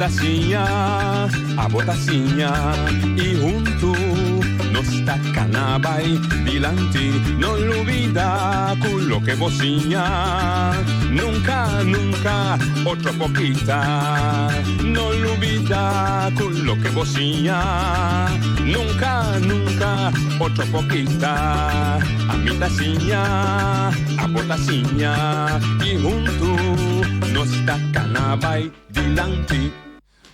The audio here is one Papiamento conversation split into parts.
ta siña, abo ta siña i huntu nos ta kana bai dilanti. No lubida ku loke bo siña nunka, nunka otro por kita. No lubida ku loke bo siña nunka, nunka otro por kita. Ami ta siña, abo ta siña i huntu nos ta kana bai dilanti.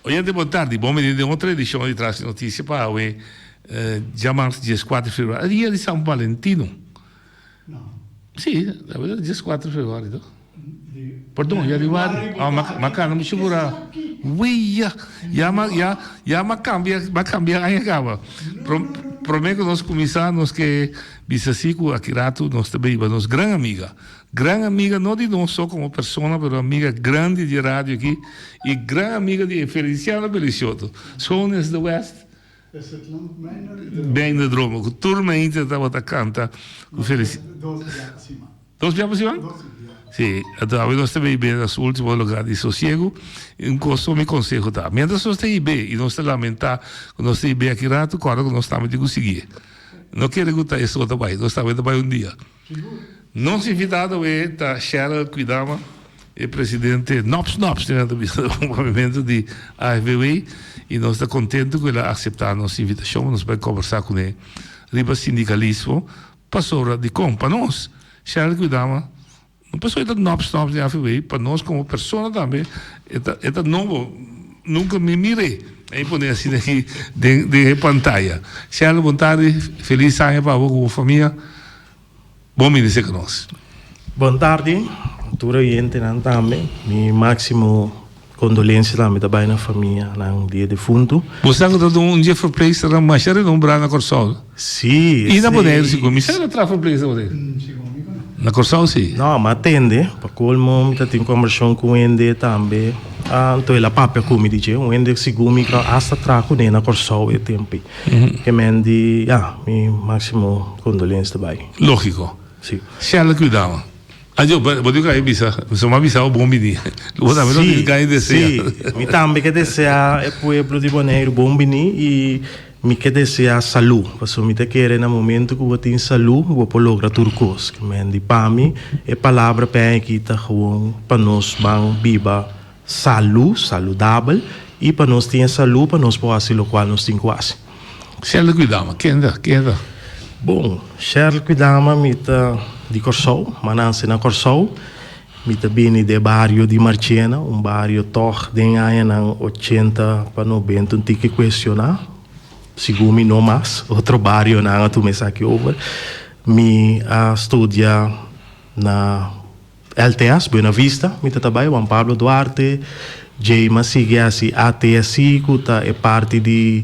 Oyente bon tardi, bon bini den otro edicion di Tras di Noticia pa awe djamars dieskuater di februari, dia di San Valentino. Si, awe ta dieskuater di februari to? Perdon, januari, oh ma cana mucho pura, wia, ya ma ya ya ma cambia ma cambia aña caba. Prome cu nos cuminsa nos ke bisa si cu aki rato nos ta biba nos gran amiga. Gran amiga no di nos so como persona pero amiga grandi di radio aki y gran amiga di e Feliciano Pelicioto. Schoon is de West. Is het land mijner dromen. Mijner dromen. Cu tur mainta tabata canta cu Feliciano. Dos bia pa siman. Dos bia pa siman? Dos bia. Si, anto awe nos ta bay bebe nos ultimo lugar di sosiego. Un cos mi conseho ta, mientras nos ta hibe y nos ta lamenta cu nos ta hibe aki rato, corda cu nos tambe tin cu sigui. No kere cu ta eso ta bay, nos tambe ta bay un dia. Nos invitado awe ta Sheryl Kwidama, e presidente nops nops den nan ta bisa un movimento di AFBW y nos ta contento cu el a acepta nos invitacion, nos bai conversa cune riba sindicalismo pasobra dicon pa nos Sheryl Kwidama no pasobra e ta nops nops den AFBW pa nos como persona tambe e ta e ta nobo nunca mi mire e pone asina aki den den e pantaya. Sheryl bon tardi feliz aña pa bo cu bo famia. Bon bini serka nos. Bon tardi tur oyentenan tambe. Mi maximo condolencia tambe ta bay na famia nan di e defunto. Bo sa ku ta un dje verpleegsternan masha renombrá na Kòrsou. Sí, I na Boneiru sigur. Mi sa ku ta traha verpleegster na Boneiru. Na Kòrsou sí. No, mi a tende. Pa kolmo mi ta tin kombershon ku un hende tambe. Anto el a papia ku mi di dje. Un hende sigur mi ka asta traha kuné na Kòrsou e tempu ei. Ke men di, ya, mi máksimo kondolensia ta bai. Lógiko. Si. Shella Cuidama. Ajo, bo tin ku a bisa, so mi a bisa bo bon bini. Bo tambe lo tin gana di desea. Si, mi tambe ke desea e pueblo di Boneiru bon bini i mi ke desea salú. Pasobra mi ta kere na momento ku bo tin salú, bo por logra tur kos. Ke men di pa mi e palabra p'e aki ta gewoon pa nos ban biba Salú, saludabel, i pa nos tin e salú pa nos por hasi lokual nos tin ku hasi. Shirley Kwidama, ken ta? Ken ta? Bon, Shirley Kwidama, mi ta di Kòrsou, m'a nase na Kòrsou. Mi ta bini di e bario di Marchena, un bario tòg den añanan ochenta pa nobenta un tiki kuestioná. Segun mi no mas, otro barionan a tuma esaki over. Mi a studia na. LTS, Buena Vista, mi ta ta bai, Juan Pablo Duarte, djei m'a sigui hasi ATSI ku ta e parti di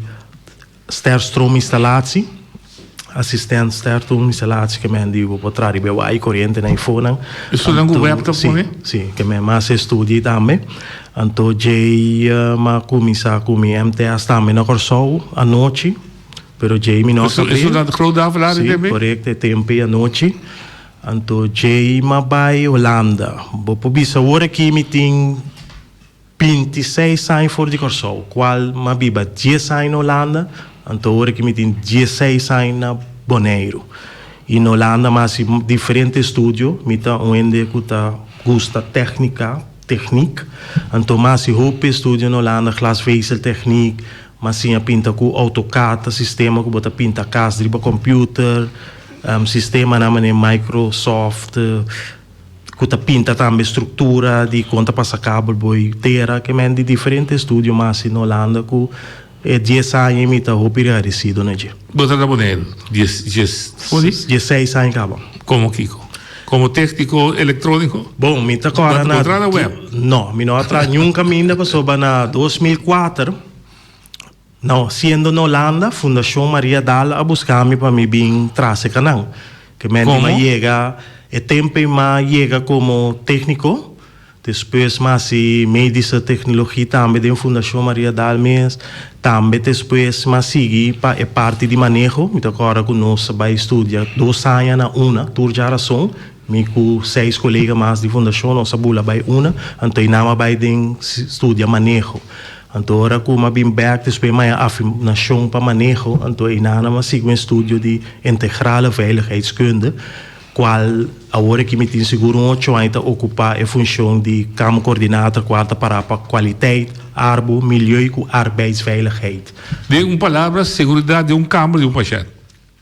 sterstroominstallatie, assistent sterstroominstallatie ke men di bo por traha riba e waya koriente na ifonan. Estudian ku web ta pone? Si, ke men m'a hasi estudio ei tambe. Anto djei m'a kuminsá ku mi MTS tambe na Kòrsou anochi, pero djei mi no a kab'é. Estudian Groot Davelaar Si, korekto, e tempu ei anochi. Anto djei m'a bai Holanda. Bo por bisa awor aki mi tin bintiseis aña for di Kòrsou, kual m'a biba dies aña na Holanda, anto awor aki mi tin dieseis aña na Boneiru. I na Holanda m'a hasi diferente estudio, mi ta un hende ku ta gusta tèknika, techniek, anto m'a hasi hopi estudio na Holanda, glasvezeltechniek, m'a siña pinta ku AutoCAD, ta sistema ku bo ta pinta kas riba kòmpiuter. Sistemanan manera Microsoft ku ta pinta tambe struktura di kon ta pasa kabel bo i tera ke men di diferente estudio mas na Holanda ku e dies aña mi ta hopi gradesido na dje. Bo ta na Boneiru dies dies for di? Diesseis aña kaba. Komo kiko? Komo tekniko elektroniko? Bon mi ta kòrda na. Bo traha na web? No mi no a traha niun kaminda pasobra na 2004. No, siendo na Holanda, Fundashon Maria Dal a buska mi pa mi bin trase kanan. Ke men di m'a yega, e tempu ei m'a yega komo tékniko, despues m'a hasi medische technologie tambe den Fundashon Maria Dal mes, tambe despues m'a sigui pa e parti di maneho, mi ta kòrda ku nos a bai studia dos aña na una, tur djarason, mi ku seis kolega mas di fundashon nos a bula bai una, anto einan m'a bai den studia maneho. Anto ora ku m'a bin bèk despues m'a haña afirmashon pa maneho, anto einan m'a sigui un estudio di integrale veiligheidskunde, kual awor aki mi tin sigur un ocho aña ta okupá e funshon di kamercoördinator kual ta pará pa kwaliteit, arbo, milieu ku arbeidsveiligheid. Den un palabra, seguridat den un kamber di un pashènt.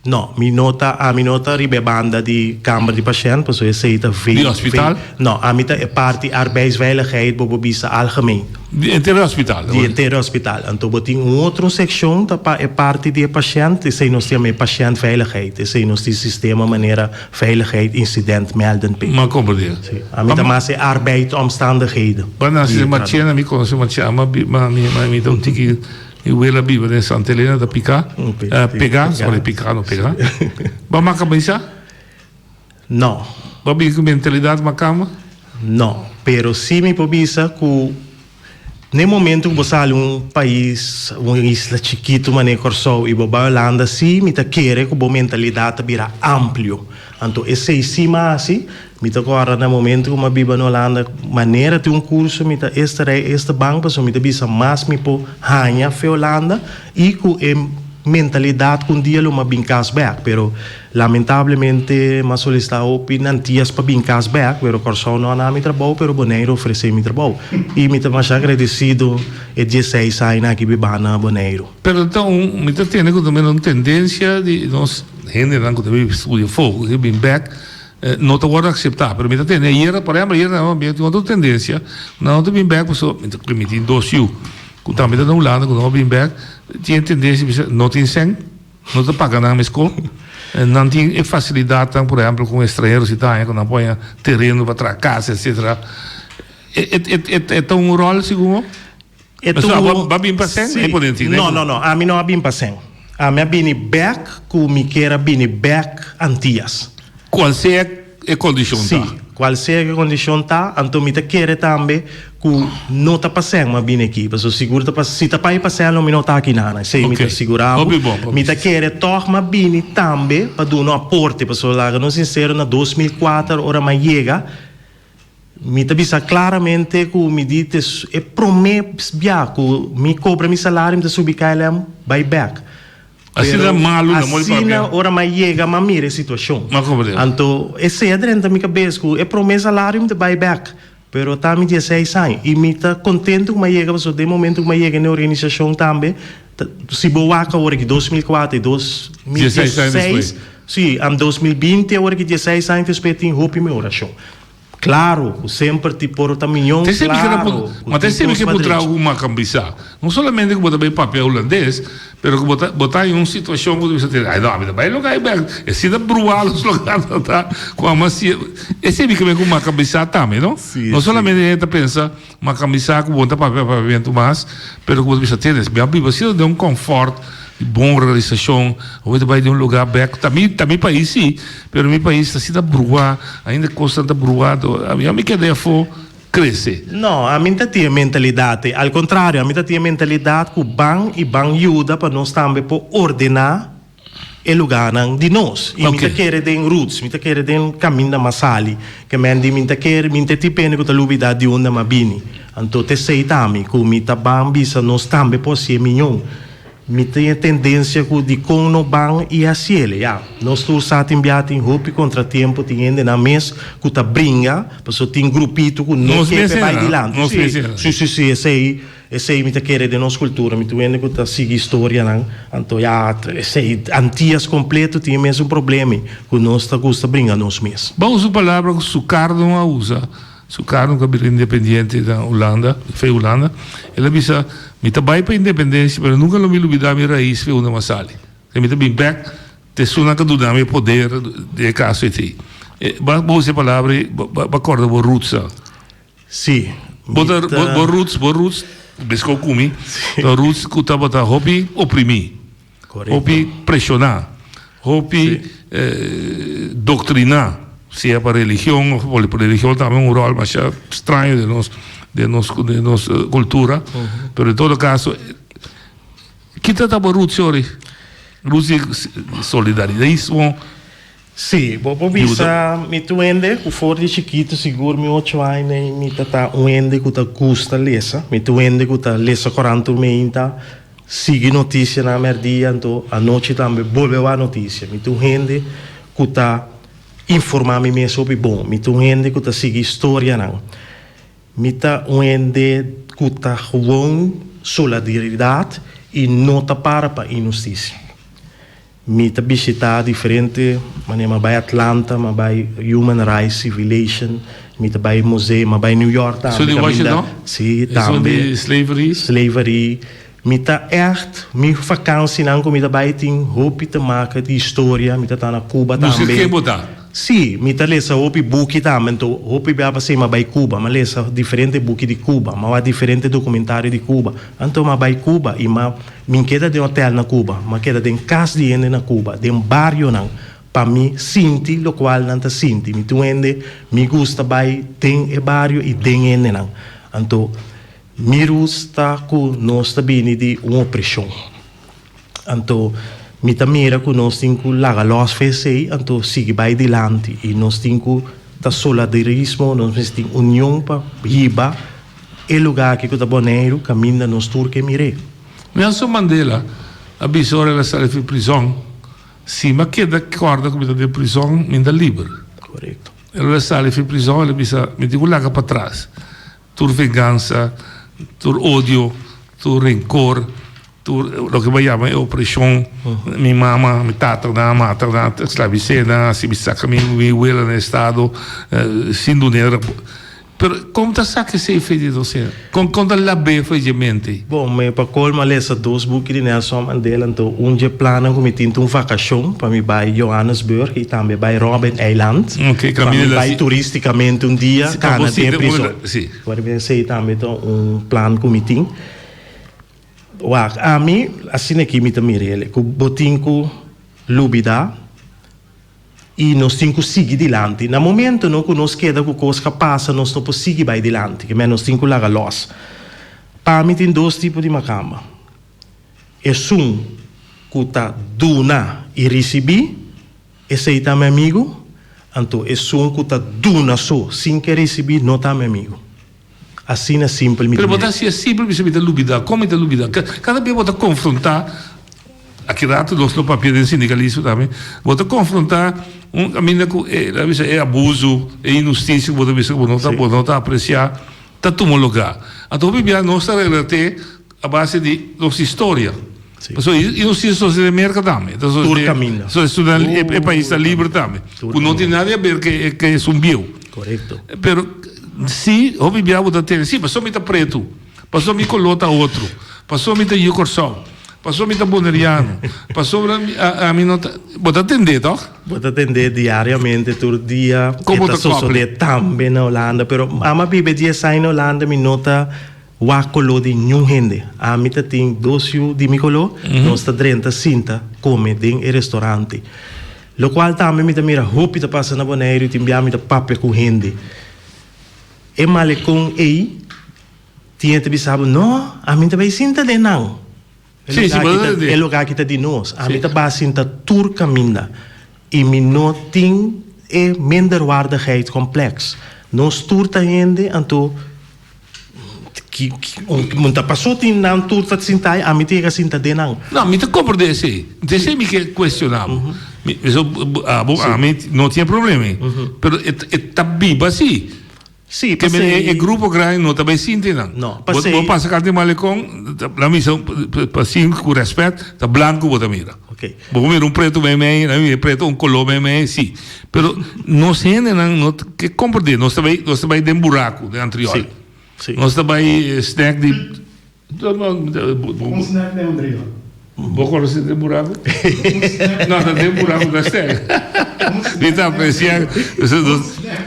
No, mi no ta, ami no ta riba e banda di kamber di pashènt, pasobra esei ta Di hospital? No, ami ta e parti arbeidsveiligheid, bo por bisa algemeen. Di henter e hospital? Di henter e hospital. Anto bo tin un otro sekshon ta pa e parti di e pashènt, esei nos ta yama e pashèntveiligheid. Esei nos tin sistema manera veiligheid incident meldpunt. M'a komprendé. Si. Ami ta mas e arbeidsomstandigheden. Bo a nase den Marchena, mi konosé Marchena, ma mi ta un tiki. Mi wela biba den Santa Elena ta piká, pegá, sorry piká no pegá. Bo a maka baisá? No. Bo a bini ku mentalidat makamba? No, pero sí mi por bisa ku n'e momento ku bo sali un pais, un isla chikitu manera Kòrsou i bo bai Holanda sí mi ta kere ku bo mentalidat ta bira amplio. Anto esei sí mi a hasi. Mi ta kòrda na momento ku mi a biba na Holanda, manera tin un kurso mi ta esta rei esta ban pasobra mi ta bisa mas mi por haña fe Holanda i ku e mentalidat ku un dia lo mi a bin kas bèk. Pero lamentablemente mi a solisitá hopi Nantias pa bin kas bèk, pero Kòrsou no a na mi trabou pero Boneiru ofresé mi trabou. I mi ta masha agradesido e dieseis aña aki bibá na Boneiru. Pero ta un, mi ta tende ku ta mira un tendensia di nos hendenan ku ta biba studia afó ku ke bin bèk no ta wòrdu akseptá. Pero mi ta tende ayera, por ehèmpel ayera nan a tin otro tendensia, nan no ta bin bèk pasobra mi ta mi tin dos yu ku tambe ta na Hulanda ku no a bin bèk, tin e tendensia bisa no tin sèn, no ta paga nan meskos, nan tin e fasilidatnan por ehèmpel ku un estranhero si ta haña ku nan por haña tereno pa traha kas etsetera. E ta un ròl segun bo? E Pasobra tuvo. bo a bin pa sèn? Sí. E por entiende. No, no, no. Ami no a bin pa sèn. Ami a bini bèk ku mi kier a bini bèk Antias. Kual sea e kondishon ta. Sí, kual sea e kondishon ta. Anto mi ta kere tambe ku no ta pa sèn mi a bini aki. Pasobra sigur ta pa, si ta pa e pa sèn lo mi no ta aki nana. Esei mi ta Oké. sigurá bo. Hopi bon pa Mi ta bisa. kere tòg mi a bini tambe pa duna un aporte. Pasobra laga nos sinsero na 2004 ora mi a yega. Mi ta bisa claramente cu mi di te e prome bia cu mi cobra mi salario mi ta subi KLM bay bek. Asina malu na moli papia. Asina ora mi a yega mi a mira e situacion. Mi a comprende. Anto esey a drenta mi cabes cu e prome salario mi ta bay bek. Pero ta mi dieseis aña y mi ta contento cu mi a yega pasobra den momento cu mi a yega na e organisacion tambe si bo wak awor aki 2004 y 2016 si 2020 awor aki dieseis aña despues tin hopi mehoracion. Claro cu semper ti por ta miyon, Te semper claro cu cu Ma te tin semper cos ke pa bo traha drecha. cu Macambisa. No solamente cu bo ta bay papia hulandes, pero cu bo ta bo ta den un situacion cu bo ta bisa te, ay no, ami ta bay loka ay bek. E si ta bruha los loka ta ta cu ama si. E semper ke bay cu Macambisa tambe, no? Si, No si. solamente hende ta pensa Macambisa cu bo ta papia papiamento mas, pero cu bo ta bisa te, mi a biba asina den un confort. Di bon organisacion, awor ta bay di un lugar bek, ta mi, ta mi pais si, pero mi pais ta asina bruha, ainda cosnan ta bruha, to ami ami keda afo crece. No, ami no ta tin e mentalidad ei, al contrario, ami ta tin e mentalidad cu ban y ban yuda pa nos tambe por ordena e lugarnan di nos. Y mi ta kere den roots, mi ta kere den caminda mas sali, ke men di mi ta kere, mi ta tin pena cu ta lubida di unda mi a bini. Anto t'esei ta ami, cu mi ta ban bisa nos tambe por haci e miyon. Mi tin e tendensia ku dikon no ban i hasiel. Ya, nos tur sa tin bia tin hopi kontratiempo, tin hendenan mes ku ta bringa, pasobra tin grupito ku no Nos ke mes pa e bai era, dilanti. nos Sí, mes era. sí, sí, sí, esei, esei mi ta kere den nos kultura. Mi tin hende ku ta sigui historianan, anto ya, esei, Antias kompleto tin e mesun problema ku nos ta gusta bringa nos mes. Ban usa un palabra ku Sukarno a usa. Sukarno ku a bira independiente na Hulanda, fe Hulanda, el a bisa, Mi ta bai pa independensia, pero nunka lo mi lubidá mi rais fe unda mi a sali. Te mi ta bin bèk te esunnan ku a duna mi e poder den e kaso etei. Bo a usa e palabra ei, bo a kòrda bo roots-nan. Sí, Bo mi ta, ta. bo roots, bo roots, meskos ku mi, ta roots ku tabata hopi oprimí. Hopi preshoná, hopi doktriná, sea pa religion of pa religion tambe un ròl masha straño den nos den nos den nos kultura, pero en todo kaso kita ta bo roots yori? Roots di solidarismo. Sí, bo por bisa mi ta un hende ku for di chikitu, sigur mi ocho aña i mi ta ta un hende ku ta gusta lesa. Mi ta un hende ku ta lesa korant tur meinta, sigui notisianan mèrdia, anto anochi tambe bolbe wak notisia. Mi ta un hende ku ta informá mi mes hopi bon. Mi ta un hende ku ta sigui storianan. Mi ta un hende ku ta gewoon solidaridat i no ta para pa inhustisia. Mi ta bishitá diferente manera, mi a bai Atlanta, mi a bai Human Rights Civilation, mi ta bai museo, mi a bai New York tambe. Esun di Washington? Sí, tambe. Esun di slavery? Slavery. Mi ta ègt, mi vakansinan ku mi ta bai tin hopi te maka di historia, mi ta ta na Cuba tambe. Buska ke bo ta? Sí, mi ta lesa hopi buki tambe, anto hopi bia pasei mi a bai Cuba, mi a lesa diferente buki di Cuba, mi a wak diferente documentario di Cuba, anto mi a bai Cuba i mi a mi keda den hotel na Cuba, mi a keda den kas di hende na Cuba, den barionan, pa mi sinti lokual nan ta sinti, mi tin un hende mi gusta bai den e bario i den hendenan, anto. Mi rus ta ku nos ta bini di un opreshon. Anto mi ta mira ku nos tin ku laga lòs for esei, anto sigui bai dilanti. I nos tin ku ta soladarismo, nos mester tin union pa hiba e lugá aki ku ta Boneiru kaminda nos tur ke mir'é. Nelson Mandela a bisa ora el a sali for prizòn, Si mi a keda kòrda ku mi ta den prizòn, mi ta liber. Korekto. Ora el a sali for prizòn, el a bisa, Mi tin ku laga patras. Tur vengansa, tur odio, tur rencor, tur loke bo a yama e opresion, mi mama, mi tata nan a mata nan, a esclavise nan, a sibi saca mi wela na estado sin dun'e. Pero con ta saca esey fe di nos hende? Con con ta lab'e fe dje mente? Bon, mi pa colmo a lesa dos buki di Nelson Mandela, anto un dje plannan cu mi tin ta un vacacion pa mi bai Johannesburg y tambe bai Robben Eiland. Ok, Pa mi caminda bai si. turisticamente un dia, Si, pa cana bo den e sinti un prison. si. Por esey tambe ta un plan cu mi tin. Wak, ami asina aki mi ta mir'el, cu bo tin cu lubida. I nos tin ku sigui dilanti. Na momento no ku nos keda ku kos ka pasa nos no por sigui bai dilanti. Ke men nos tin ku laga los. Pa mi tin dos tipo di makamba. Esun ku ta duna i risibí, esei ta mi amigu. Anto esun ku ta duna so sin ke risibí no ta mi amigu. Asina simpel mi Pero ta bo ta mira. hasi simpel bisa mi ta lubida. Kon mi ta lubida? Kada bia bo ta konfrontá, aki rato nos lo papia den sindikalismo tambe, bo ta konfrontá un kaminda ku e, laga bisa, e abuso, e inhustisia ku bo ta bisa ku bo no ta, bo no ta apresiá, ta tuma lugá. Anto hopi bia nos ta relat'é a base di nos historia. Pasobra inhustisia ta sosodé den Merka tambe, ta Tur sosodé, kaminda. e pais ta liber tambe, ku no tin nada di aber ku esun bieu. Korekto. Pero si hopi bia bo ta tene, si pasobra mi ta pretu, pasobra mi koló ta otro, pasobra mi ta yu Kòrsou, pasobra mi ta boneriano, pasobra ami no ta, bo ta tende tòg? Bo ta tende diariamente tur dia, Kon e bo ta ta kople? sosodé tambe na Holanda, pero ami a biba dies aña na Holanda, mi no ta wak koló di niun hende. Ami ta tin dos yu di mi koló, nos ta drenta sinta kome den e restorante. Lokual tambe mi ta mira hopi ta pasa na Boneiru i tin bia mi ta papia ku hende. E malekon ei tin e ta bisa bo, No, ami ta bai sinta den nan. E Sí, sí, lugar bo aki ta ta, tende. e lugar aki ta di nos. Ami Sí. ta bai sinta tur kaminda i mi no tin e minderwaardigheidscomplex. Nos tur ta hende, anto Ki un ta paso tin nan tur ta sinta ai, ami tin yega sinta den nan. No, mi ta comprende esey. Esey mi ke cuestiona bo. Mi so abo ami no tin e problema ey. Pero e ta biba si. Si, Ke men pasey. e grupo grandi no ta bay sinti nan. No, pasey. Bo pasa kante malecon, la mi bisa pa sin cu respet, ta blanco bo ta mira. Ok. Bo por mira un preto meimei, nan mira preto un color meimei, si. Pero nos hendenan no ta ke comprende, nos ta bay, nos ta bay den buraco, den antriol. Si, si. Nos ta bay snack di, Un snack den antriol. Bo conoce den buraco? No, ta den buraco ta snack. Mi ta aprecia,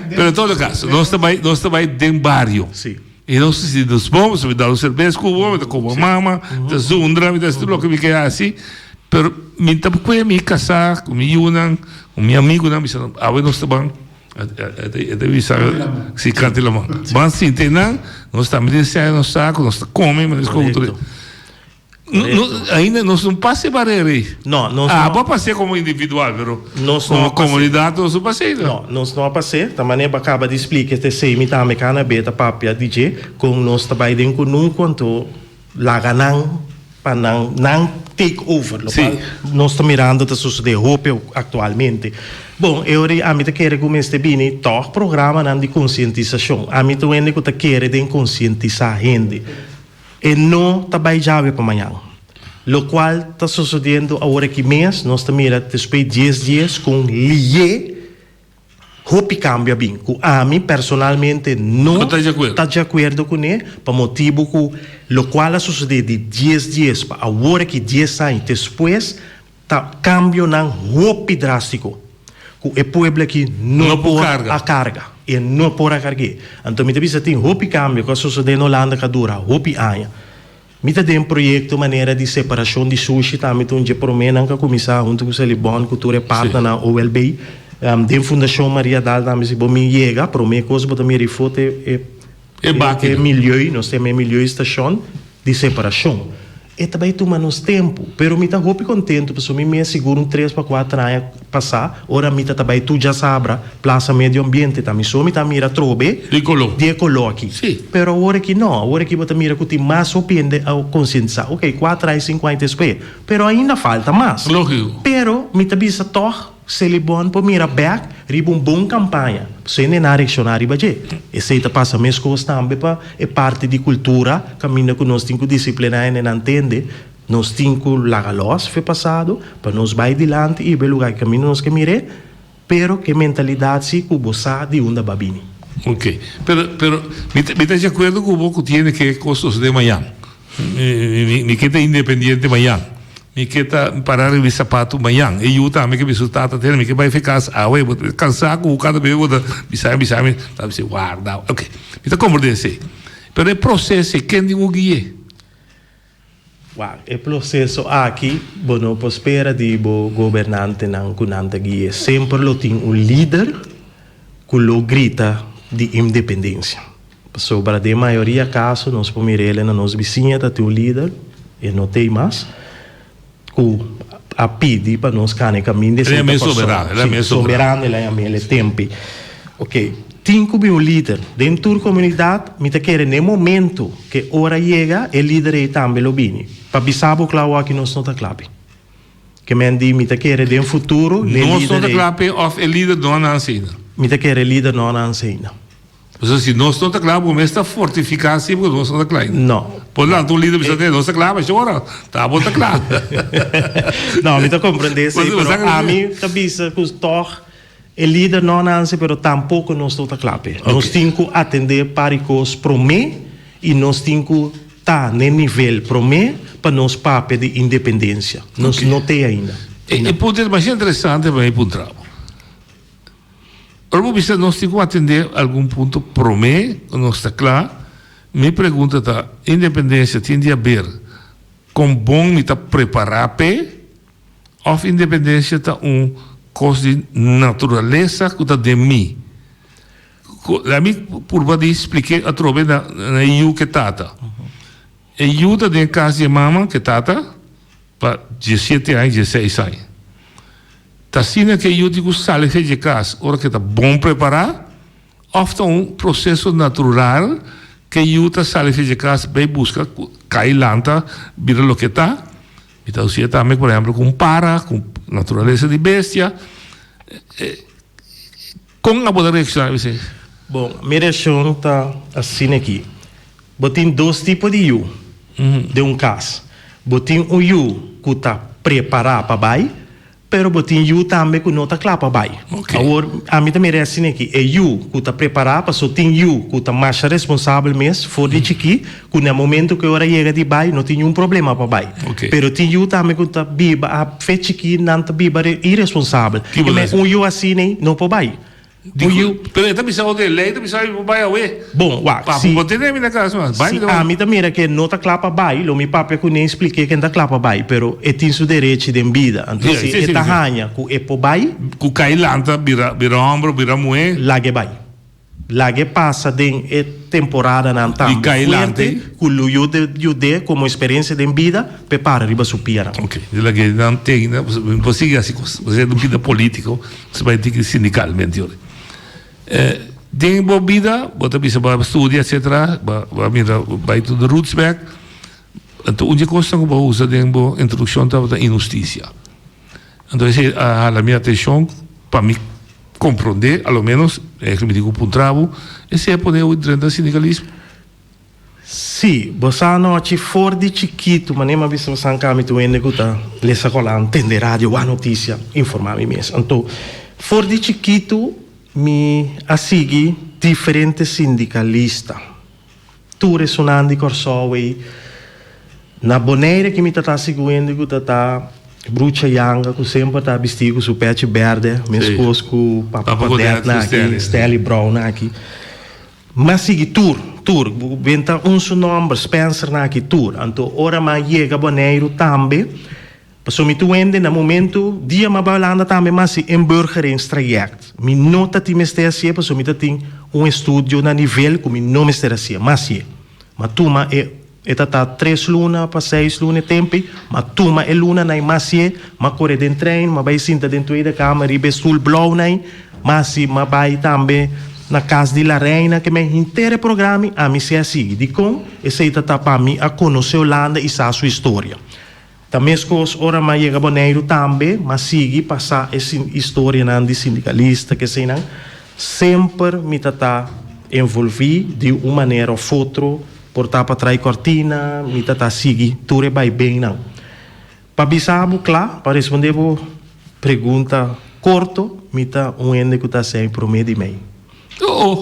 pero en todo caso, nos ta bay, nos ta bay den bario. Si. I nos ta sinti nos bon, pasobra mi da un serbes ku bo, mi ta komo mama, mi ta zundra, mi ta hasi tur loke mi ke hasi. Pero mi ta kue mi kasá ku mi yunan, ku mi amigunan, mi bisa awe nos ta ban, e ta bisa si kante laman. Ban sinti einan, nos tambe tin sèn nos sa ku nos ta kome, nos ta komo tur. No, ainda nos no pasa e barera ei. No, nos Ah, no. bo a pas'é komo individual, pero Nos komo no a pas'é. komunidat nos no pas'é. No, nos no a pas'é. Ta manera bo a kaba di splika e esei mi tambe kana be ta papia di dje kon nos ta bai den kunuku anto laga nan pa nan nan take over, lokual nos ta mirando ta sosodé hopi aktualmente. Bon, e ora ei ami ta kere ku mester bini tòg programanan di konsientisashon. Ami ta un hende ku ta kere den konsientisá hende. E no ta bai djawe pa mañan. Lokual ta sosodiendo awor aki mes, nos ta mira despues dies dies kon lié hopi kambio a bin, ku ami personalmente no ta di akuerdo. ta di akuerdo kuné, pa motibu ku lokual a sosodé di dies dies pa awor aki dies aña despues ta kambionan hopi drástiko ku e pueblo aki no No por por karga. a karga. E no por a karg'é. Anto mi ta bisa tin hopi kambio ku a sosodé na Holanda ku a dura hopi aña. Mi ta den proyekto manera di separashon di sushi tambe ta un dje proménan ku a kuminsá huntu ku Selibon ku tur e partnernan OLB. Den Fundashon Maria Daal tambe si bo mi yega promé kos bo ta mira e foto e E e milieu, nos ta yama e milieu stashon di separashon. E ta bai tuma nos tempu, pero mi ta hopi kontentu pasobra mi mes sigur un tres pa kuater aña pasá ora mi ta ta bai tur djasabra Plaza Medio Ambiente ta mi so mi ta mira atrobe Di koló. di e koló aki. Sí. Pero awor aki no, awor aki bo ta mira ku tin mas hopi hende a konsientisá. Oke, kuater aña, sinku aña despues, pero ainda falta mas. Lógiko. Pero mi ta bisa tòg Selibon por mira bèk riba un bon kampaña, pasobra hende nan a reakshoná riba dje. Esei ta pasa meskos tambe pa e parti di kultura, kaminda ku nos tin ku disipliná hende nan tende, nos tin ku laga lòs fe pasado pa nos bai dilanti i riba e lugá kaminda nos ke mir'é. Pero ke mentalidat si ku bo sa di unda ba bini. Ok, pero pero mi ta mi ta di akuerdo ku bo ku tiene ke kos sosode mañan. Mi mi mi ke ta independiente mañan. Mi ke ta para riba mi sapatu mañan. E yu tambe ke bisa su tata tene mi ke bai fe kas awe bo ta kansa ku kada bes bo ta bisa mi bisa mi ta bisa warda. Ok, mi ta komprende esei. Pero e proseso ei ken tin ku gui'é? Wak, e proseso aki bo no por spera di bo gobernantenan ku nan ta guia. Semper lo tin un lider ku lo grita di independensia. Pasobra den mayoria kaso nos por mira el na nos bisiña ta tin un lider, e no t'ei mas, ku a pidi pa nos kane kaminda El esei ta a Kòrsou. soberano, el a Sí, mes soberano. soberano el a yama el e tempi. Ok, tin ku bin un lider den tur komunidat, mi ta kere n'e momento ke ora yega e lider ei tambe lo bini. Pa bisa bo kla awor aki nos no ta kla p'e. Ke men di mi ta kere den futuro n'e Nos no lider ta ei. kla p'e òf e lider no a nanse ainda? Mi ta kere e lider no a nanse ainda. Pasobra si nos no ta kla, bo mes ta fortifiká si pasobra nos no ta kla ainda. No. Por lanta un lider bisa te, nos ta kla, ma shora, ta bo ta kla. No, mi ta komprendé esei, pero ami ta bisa ku tòg e lider no a nanse, pero tampoko nos no ta kla p'e. Nos tin ku atendé par di kos promé i nos tin ku ta n'e nivel promé pa nos papia di independensia. Nos no t'e ainda. E punto ta masha interesante pa mi puntra bo. Ora bo bisa nos tin ku atendé algun punto promé ku nos ta kla, mi pregunta ta, independensia tin di haber kon bon mi ta prepará p'e òf independensia ta un kos di naturalesa ku ta den mi? Laat mi purba di splik'é atrobe na e yu ku e tata. E yu ta den kas di e mama ku e tata. Pa diessiete aña, diesseis aña. Ta asina ku e yu tin ku sali fe dje kas ora ku e ta bon prepará òf ta un proseso natural ku e yu ta sali fe dje kas bai buska kai lanta bira loke e ta. Mi ta usia tambe por ehempel ku un para, ku naturalesa di bestia. Kon abo ta reakshoná riba esei? Bon, mi reakshon ta asina aki. Bo tin dos tipo di yu den un kas. Bo tin un yu ku ta prepará pa bai, pero bo tin yu tambe ku no ta kla pa bai. Awor, ami ta mira asina aki, e yu ku ta prepará, pasobra tin yu ku ta masha responsabel mes for di chikí, ku na momento ku e ora yega di bai no tin niun problema pa bai. Pero tin yu tambe ku ta biba a fe chikí nan ta biba iresponsabel. Un yu asina no por bai. Un yu. Pero e ta bisa otro e lei ta bisa mi por bai awe. Bon, wak, Papu si por tene mi na kas mas. Bai si mi ta bai. ami ta mira ku e no ta kla pa bai, lo mi papia kuné i splik'é ku e no ta kla pa bai, pero e tin su derechi den bida. Anto Sí, si sí, e sí, ta sí. haña ku e por bai. Ku kai lanta bira bira hòmber o bira muhé. Lag'é bai. Lag'e pasa den e temporadanan Di tambe kai fuerte lante. ku lo yud'é komo eksperensia den bida p'e para riba su pianan. Ok, di lag'e nan tegna, mi por sigui hasi kos, bo ser un bida politico, bo bai tiki sindicalmente yori. Den bo bida, bo ta bisa bo a studia etcetera, bo a mira, bo bai to the roots back, anto un di e kosnan ku bo a usa den bo introdukshon tabata inhustisia. Anto esei a hala mi atenshon pa mi komprondé, a lo ménos, e mi tin ku puntra bo, esei a pone bo drenta sindikalismo? Sí, bo sa anochi for di chikitu, manera mi a bisa bo san kami tur hende ku ta lesa kolan, tende radio, wak notisia, informá mi mes. Anto, for di chikitu mi a sigui diferente sindikalista. Tur esunnan di Kòrsou ei. Na Bonaire ki mi ta ta sigu hende ku ta ta brucha yanga ku semper ta bistí ku su pèchi bèrdè, meskos ku Papa Godett na aki, Stanley Brown na aki. Mi a sigui tur, tur. Benta un su nòmber, Spencer na aki, tur. Anto ora mi a yega Boneiru tambe, Pasobra mi tur hende na momento dia mi a bai Holanda tambe mi a hasi inburgeringstraject. Mi no ta tin mester hasié pasobra mi ta tin un estudio na nivel ku mi no mester hasié. Mi a hasié. Mi a tuma e e ta ta tres luna pa seis luna e tempu ei. Mi a tuma e lunanan ei mi a hasié. Mi a kore den trein, mi a bai sinta den Tweede Kamer riba e stul blou nan ei. Mi a hasi, mi a bai tambe na kas di La Reina ke men henter e programa ei ami si a sigui. Dikon? Esei ta ta pa mi a konosé Holanda i sa su historia. Ta meskos ora m'a yega Boneiru tambe, m'a sigui pasa e historianan di sindikalista keseinan. Semper mi ta ta envolví di un manera òf otro, por ta pa trai kòrtina, mi ta ta sigui tur e baibennan. Pa bisa bo kla, pa respondé bo pregunta korto, mi ta un hende ku ta hasi promé di mei.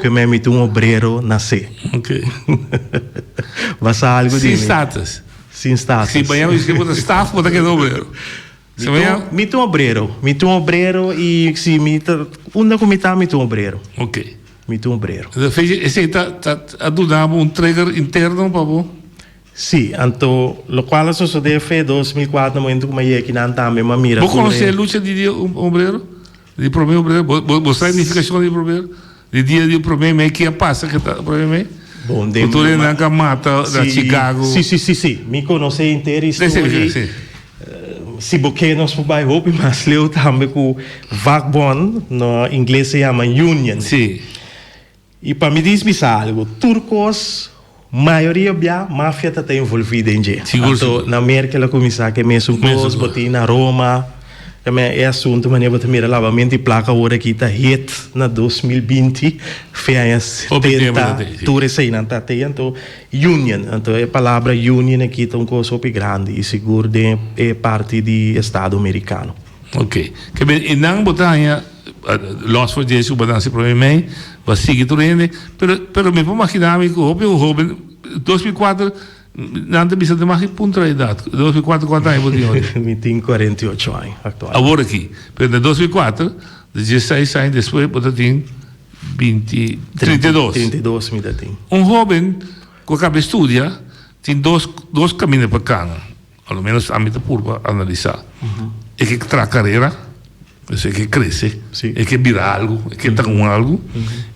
Ke mei mi ta un obrero nasé. Bo sa algu di mi? Sin status. Sin status. Si baña mi bo ta staf bo ta keda obrero. Mi ta un obrero. Mi ta un obrero i si mi ta unda ku mi ta mi ta un obrero. Ok. Mi ta un obrero. Esei ta a duna bo un trigger interno pa bo? Si, anto lokual a sosodé fe 2004 na momento ku mi a yega akinan tambe mi a mira Bo konosé e lucha di di obrero? Di promé obrero? Bo bo sa e nifikashon di obrero? Di dia di promé mei ke a pasa ke ta promé mei? Bon, den Ku tur hendenan ka mata na Chicago. Si, si, si, si. Mi konosé henter e historia. Si. Si bo ke nos por bai hopi mas leu tambe ku vakbond, na ingles se yama union. Si. I pa mi dismisa algu, tur kos, mayoria bia, mafia ta ta envolví den dje. Sigur, Anto, sigur. na Merkel a kuminsá ku e mesun Mesun kos, bo kos. tin na Roma, tambe e asuntu manera bo ta mira labamento di plaka awor aki ta hit na 2020, fe aña Hopi tempu 70, ta tei, si. tur eseinan ta tei. Anto, union, anto e palabra union aki ta un kos hopi grandi i sigur den e parti di estado merikano. Ok. Ke ben, e nan bo ta haña, los for dje su bo ta hasi prome mei, bo a sigui tur hende, pero, pero mi por magina mi ku hopi hoben, 2004, nan ta bisa ta maki puntra edat, 2004 kuantu aña bo tin ora? Mi tin 48 aña aktual. Awor aki, pero na 2004, di diesseis aña despues bo ta tin binti, 32. 32 mi ta tin. Un hoben ku a kaba studia tin dos, dos kaminda pa kana. A lo menos ami ta purba analisá. E ke traha karera, pues e ke krese, e ke bira algu, e ke ta un algu.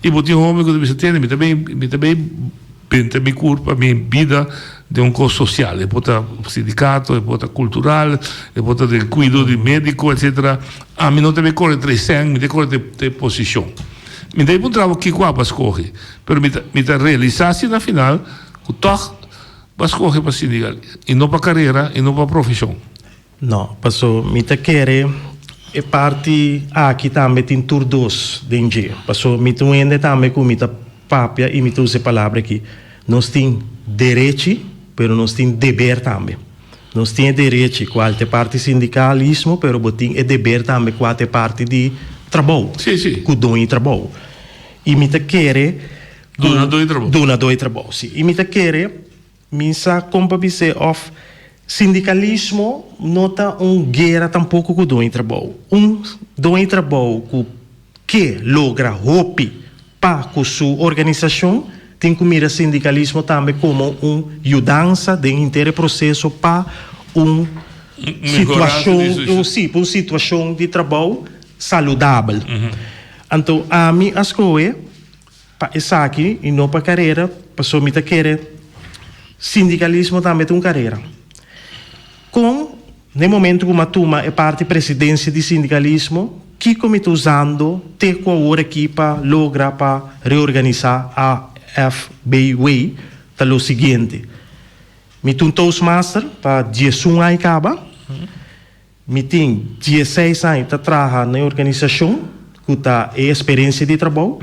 I bo tin hoben ku ta bisa, tende, mi ta bin, mi ta bin benta mi kurpa, mi bida den un kos sosial. E por ta sindikato, e por ta kultural, e por ta den kuido di médiko, etsetera. Ami no ta bin kore tres sèn, mi ta kore te posishon. Mi ta bin puntra bo kiko abo a skohe, pero mi ta mi ta realisá si na final ku tòg Bo a skohe pa sindical i no pa karera i no pa profeshon. No, paso mi ta kere e parti aki tambe tin tur dos den dje. Paso mi ta un hende tambe ku mi ta papia i mi ta usa e palabra aki. Nos tin derechi, pero nos tin deber tambe. Nos tin e derechi kual ta e parti sindikalismo, pero bo tin e deber tambe kua ta e parti di trabou, ku doño trabou. I mi ta kere Dunadó e trabou. Dunadó e trabou, si. I mi ta kere, mi sa kon pa bis'é òf sindikalismo no ta un guera tampoko ku doño trabou. Un doño trabou ku ke logra hopi pa ku su organisashon tin ku mira sindikalismo tambe komo un yudansa den henter e proseso pa un situashon, un si, pa un situashon di trabou saludabel. Anto ami a skohe. pa esaki i no pa karera, pasobra mi ta kere sindikalismo tambe ta un karera. Kon n'e momento ku mi a tuma e parti presidensia di sindikalismo, kiko mi ta usando te ku awor aki pa logra pa reorganisá AFBW ta lo siguiente, Mi ta un toastmaster pa diesun aña kaba. Mi tin dieseis aña ta traha na e organisashon ku ta e esperensia di trabou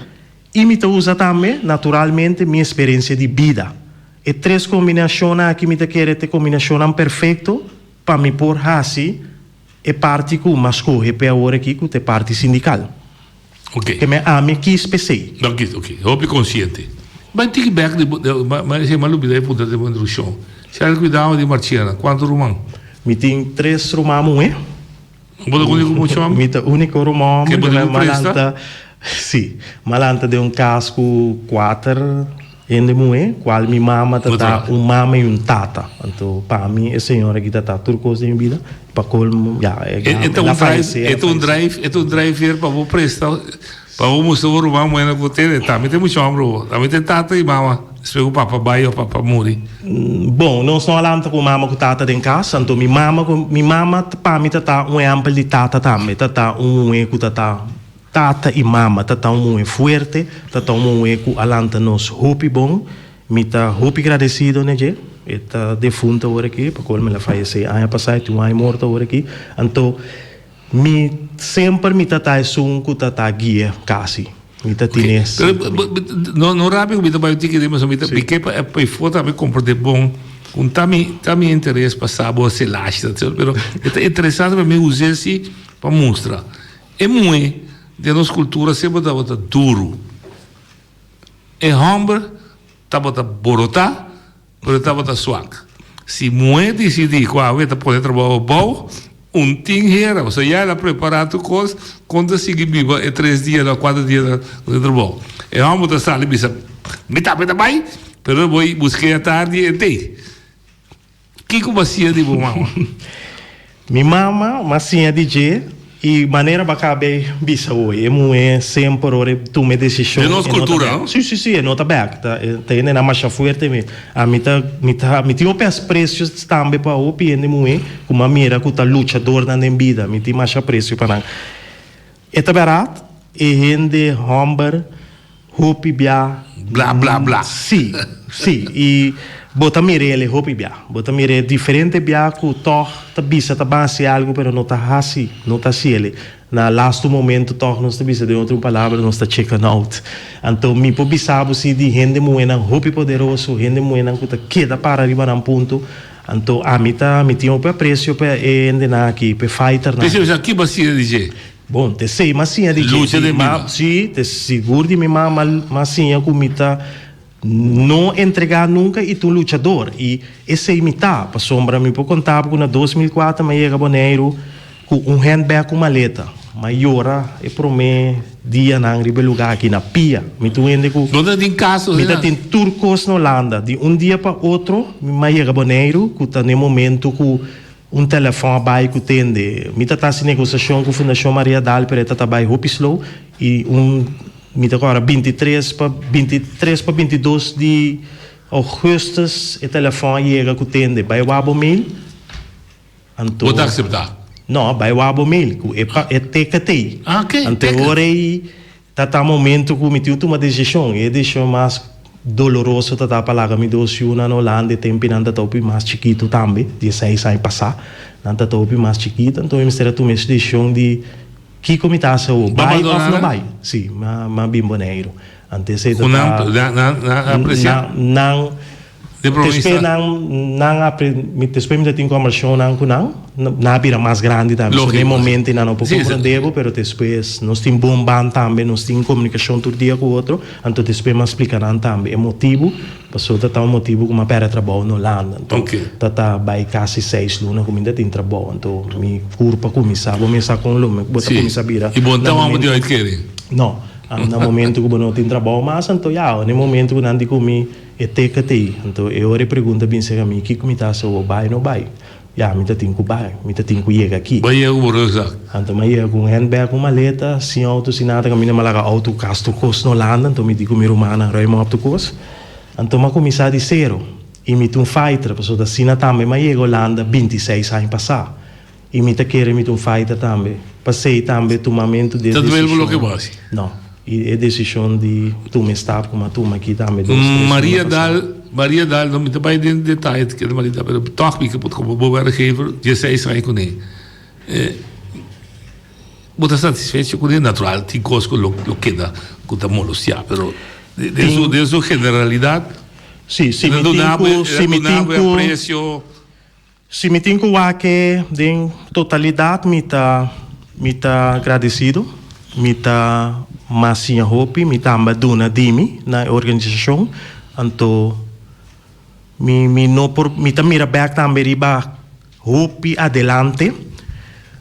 i mi ta usa tambe naturalmente mi esperensia di bida. E tres kombinashonnan aki mi ta kere ta e kombinashonnan perfekto pa mi por hasi e parti ku mi a skohe p'e awor aki ku ta e parti sindikal. Ok. Ke men ami kis p'esei. No kis, ok. Hopi konsiente. Bai tiki bèk di bo, ma esei m'a lubidá e punta den bo introdushon. Si al kuidao di Marchena, kuantu ruman? Mi tin tres ruman muhé. Bo ta úniko mucha hòmber? Mi ta úniko ruman hòmber. Ke bo tin ku presta? Si. M'a lanta den un kas ku kuater hende muhé, kual mi mama ta ta un mama i un tata. Anto pa mi e señora aki ta ta tur kos den mi bida. Pa colmo, ya, e ta un drive, e ta un drive, e ta un driver pa bo presta, pa bo mustra bo ruman muhé ku tene, tambe tin mucha homber bo, tambe tin tata i mama, despues ku papa bai of papa muri. Bon, nos no a lanta ku mama ku tata den kas, anto mi mama ku, mi mama pa mi ta ta un ehèmpel di tata tambe, ta ta un muhé ku ta ta tata i mama, ta ta un muhé fuerte, ta ta un muhé ku a lanta nos hopi bon. Mi ta hopi gradesido na dje. E ta defunto awor aki, pa kol mi la fayesé aña pasá, e tin un aña morto awor aki. Anto mi semper mi ta ta esun ku ta ta guia kasi. Mi ta tine Pero no no rabia ku mi ta bai un tiki den pasobra mi ta mi ke pa e for tambe komprende bon ku ta mi ta mi interes pa sa bo selashi ta tsel pero e ta interesante pa mi us'é si pa mustra e muhé den nos kultura semper tabata duru. E hòmber tabata borotá, pero e tabata swak. Si muhé disidí ku awe ta pone trabou abou, un tin hera, pasobra ya el a prepará tur kos kon ta sigui biba e tres dianan òf kuater dianan ku e trabou. E hòmber ta sali bisa, Mi tambe ta bai, pero bo busk'é atardi e t'ei. Kiko bo a siña di bo mama? Mi mama m'a siña di dje i manera bo a kaba bisa hoy, e muhé semper ora e tuma e desishon. Den nos kultura, no? Si, si, si, e no ta bèk. Ta ta hendenan masha fuerte mi. Ami ta mi ta mi tin hopi apresio tambe pa hopi hende muhé ku m'a mira ku ta luchadornan den bida. Mi tin masha apresio pa nan. E ta bèrdat, e hende hòmber hopi bia. Bla bla bla. Sí, sí. I bo ta mira el hopi bia. Bo ta mira e diferente bia ku tòg ta bisa ta ban hasi algu pero no ta hasi, no ta hasi el. Na lastu momento tòg nos ta bisa den otro palabra nos ta chicken out. Anto mi por bisa bo si di hende muhénan hopi poderoso, hende muhénan ku ta keda para riba nan punto. Anto ami ta, mi tin hopi apresio pa e hendenan aki, pa e fighternan. P'esei bo sa ki bo a siña di dje? Bon, t'esei m'a siña di dje. Lucha den bida. Sí, te sigur di mi mama m'a siña ku mi ta no entregá nunka i ta un luchador. I esei mi ta, pasobra mi por konta bo ku na 2004 m'a yega Boneiru ku un handbag ku maleta. M'a yora e promé dianan riba e lugá aki na pia. Mi ta un hende ku. No ta tin kas Mi ta tin tur kos na Holanda. Di un dia pa otro mi m'a yega Boneiru ku ta n'e momento ku. Un telefòn a bai ku tende. Mi ta ta hasi negosiashon ku Fundashon Maria Daal pero e ta ta bai hopi slow i un mi ta kòrda bintitres pa bintitres pa bintidos di ougùstus e telefòn a yega ku tende bai wak bo mail anto Bo ta akseptá? No bai wak bo mail ku e pa e teka t'ei. Ah oke Anto teka. ora ei Ta ta momento cu mi tin un tuma decision. E decision mas doloroso ta ta pa laga mi dos yunan na Holanda. E tempi nan ta ta hopi mas chikito tambe, dieseis aña pasa. Nan ta ta hopi mas chikito. Anto mi mester a tuma es decision di kico mi ta haci awor, Bo bai bandona of no nan? bai. Si, mi a bin Boneiru. Anto esey ta Cu ta. nan, nan, nan aprecia? Nan. Den prome Despues instante. nan nan a pre mi despues mi ta tin kombershonnan ku nan, nan a bira mas grandi tambe. So Lógiko, den sí. momento nan no por Sí, sí. komprende bo, pero despues nos tin bon band tambe, nos tin komunikashon tur dia ku otro, anto despues mi a splika nan tambe e motibu, pasobra ta ta un motibu ku mi a pèrdè trabou na Holanda. Anto Oké. ta ta bai kasi seis luna ku mi ta tin trabou, anto mi kurpa kuminsá, bo mester sa kon lo mi bo ta Sí. kuminsá bira I bo no na ta wou di momento. uitkering? No, na momento ku bo no tin trabou mas, anto ya, na e momento ku nan di ku mi. E teka t'ei. Anto e ora e pregunta bin serka mi, Kiko mi ta hasi awor, bai no bai? Ya, mi ta tin ku bai, mi ta tin ku yega aki. Bo a yega ku bo rugzak? Anto mi a yega ku un handbag, un maleta, sin outo, sin nada, kaminda mi a laga outo kas tur kos na Holanda, anto mi di ku mi rumannan ruim op tur kos. Anto mi a kuminsá di sero i mi ta un fighter, pasobra asina tambe mi a yega Holanda 26 aña pasá i mi ta kere mi ta un fighter tambe. P'esei tambe tumamentu di e Ta duel bo desishon. loke bo hasi? No, i e desishon di tuma e stap ku mi a tuma aki tambe dos, tres luna Maria pasá. Daal, Maria Daal, no mi ta bai den detaye kende Maria Daal, pero tòg mi ke por komo bo werkgever dieseis aña kuné. Bo ta satisfecho kuné? Natural tin kos ku lo keda ku ta molestiá, pero den su den su generalidat Sí, si mi tin ku, si mi tin ku, si mi tin ku wak e den totalidat mi ta mi ta agradesido, mi ta mas siña hopi, mi tambe a duna di mi na e organisashon, anto Mi mi no por mi ta mira bek tambe riba hopi adelante.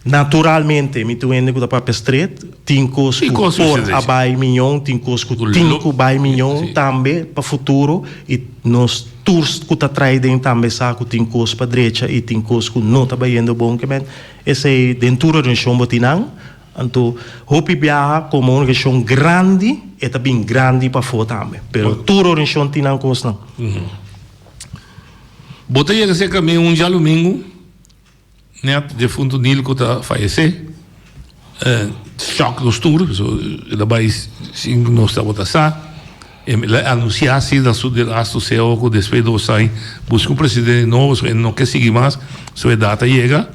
Naturalmente mi ta un hende ku ta papia stret, tin kos Tin ku kos por sucede, a sí. bai miñon, tin kos ku Ku tin lo ku bai miñon sí. tambe pa futuro i nos tur ku ta trai den tambe sa ku tin kos pa drecha i tin kos ku no ta bayendo bon ke men esei den tur organisashon bo tin nan. Anto hopi biaha komo un organisashon grandi e ta bin grandi pafó tambe. Pero tur organisashon tin nan kosnan. Bo ta yega serka mi un djalumingu nèt defuntu Nilko ta fayesé. Shòk nos tur, pasobra el a bai sin ku nos tabata sa. El a anunsiá si na su delastu seo ku despues di dos aña buska un presidente nobo pasobra e no ke sigui mas, su edat a yega.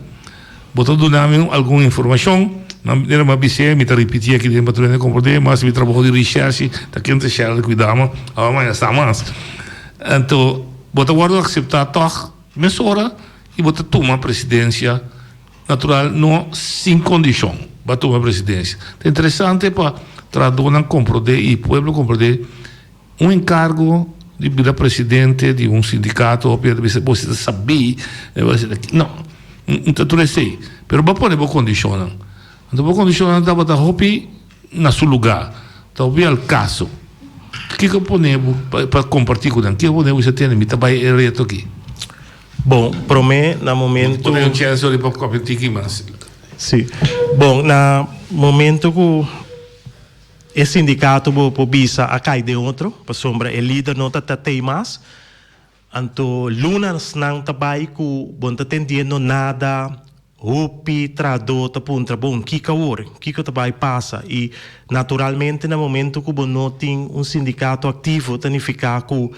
Bo ta duna mi algun informashon, manera mi a bis'é, mi ta ripití aki den pa tur hende komprondé, mas mi trabou di rishershi ta ken ta shèrdè kuidá mi, awe mañana sa mas. Anto bo ta wòrdu akseptá tòg mesora i bo ta tuma presidensia, natural no sin kondishon bo a tuma presidensia. Ta interesante pa trahadónan komprondé i pueblo komprondé. Un enkargo di bira presidente di un sindikato hopi hende ta bisa bo si ta sabí no no ta tur esei pero bo a pone bo kondishonnan anto bo kondishonnan tabata hopi na su lugá ta hopi al kaso kiko a pone bo pa kompartí ku nan kiko a pone bo bisa tende mi ta bai e reto aki. Bon promé na momento. Pone un chèns ori pa papia un tiki mas. Si bon na momento ku. E sindikato bo por bisa a kai den otro, pasobra e lider no ta ta tei mas. Anto lunasnan ta bai ku bo no ta tendiendo nada, hopi trahadó ta puntra, bon, kiko awor? Kiko ta bai pasa? I naturalmente na momento ku bo no tin un sindikato aktivo ta nifiká ku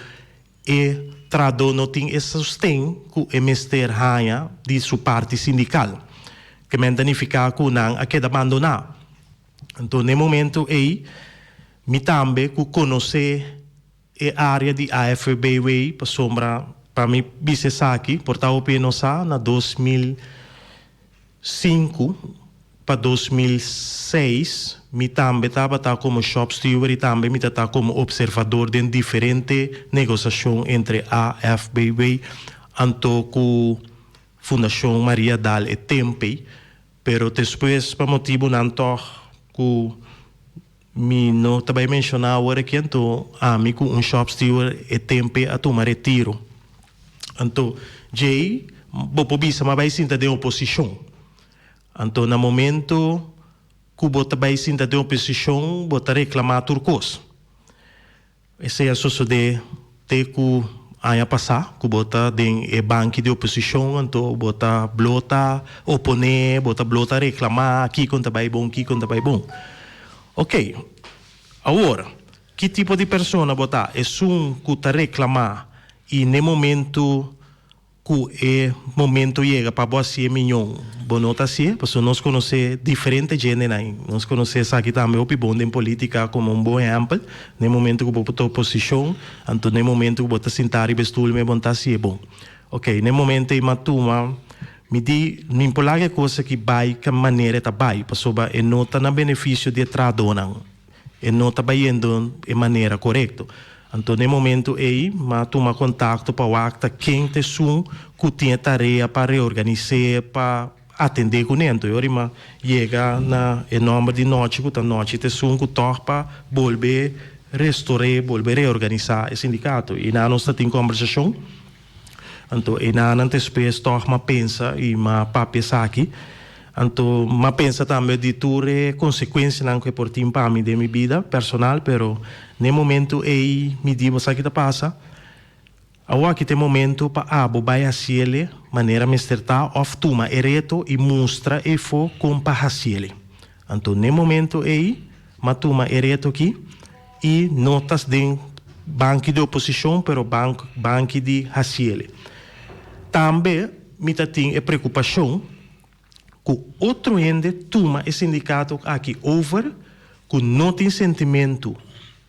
e trahadó no tin e sosten ku e mester haña di su parti sindikal. Ke men ta nifiká ku nan a keda bandoná. Anto n'e momento ei mi tambe ku konosé e área di AFBW pasobra pa mi bisa esaki por ta hopi e no sa na 2005 pa 2006 mi tambe tabata komo shop steward i tambe mi ta ta komo opservador den diferente negosashon entre AFBW anto ku Fundashon Maria Daal e tempe Pero despues pa motibunan tòg ku mi no ta bai menshoná awor aki anto ami ku un shop steward e tempe a tuma retiro. Anto djei bo por bisa m'a bai sinta den oposishon. Anto na momento ku bo ta bai sinta den oposishon bo ta reklamá tur kos. Esei a sosodé te ku aña pasá, ku bo ta den e banki di oposishon, anto bo ta blo ta oponé, bo ta blo ta reklamá kiko no ta bai bon, kiko no ta bai bon. Oké, awor, ki tipo di persona bo ta? Esun ku ta reklamá i n'e momentu Ku e momento yega pa bo hasié miñon, bo no ta hasié, pasobra nos konosé diferente djendenan. Nos konosé esaki tambe hopi bon den polítika komo un bon ehèmpel. Den momento ku bo ta oposishon, anto den momento ku bo ta sintá riba e stul me bo no ta hasié bon. Oké, den momento ei m'a tuma, mi di, mi por laga e kos aki bai ka manera e ta bai, pasobra e no ta na benefisio di e trahadónan. E no ta bayendo e manera korekto. Anto n'e momento ei m'a tuma kontakto pa wak ta ken ta esun ku tin e tarea pa reorganis'é, pa atendé kuné. Anto e ora m'a yega na e nòmber di Nochi ku ta Nochi ta esun ku tòg pa bolbe restor'é, bolbe reorganisá e sindikato. I nan nos ta tin kòmbersashon. Anto enanan despues tòg m'a pensa i m'a papia esaki. Anto m'a pensa tambe di tur e konsekuensianan ku e por tin pa mi den mi bida personal, pero n'e momentu ei mi di bo sa ki ta pasa? Awor aki ta e momento pa abo bai hasiele manera mester ta of tuma e reto y mustra efo con pa hasiele. Anto n'e momento ey m'a tuma e reto aki y no ta den banki di oposicion pero banki di hasiele. Tambe mi ta tin e preocupacion cu otro hende tuma e sindicato aki over cu no tin sentimento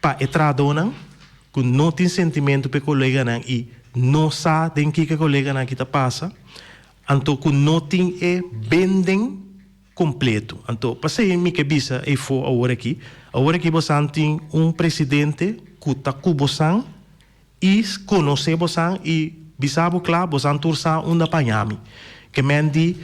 pa e trahadónan ku no tin sentimentu pa e koleganan i no sa den kiko e koleganan aki ta pasa, anto ku no tin e benden kompleto. Anto pasei mi ke bisa eifó awor aki, awor aki bosan tin un presidente ku ta ku bosan i konosé bosan i bisa bo kla, bosan tur sa unda paña mi. Ke men di,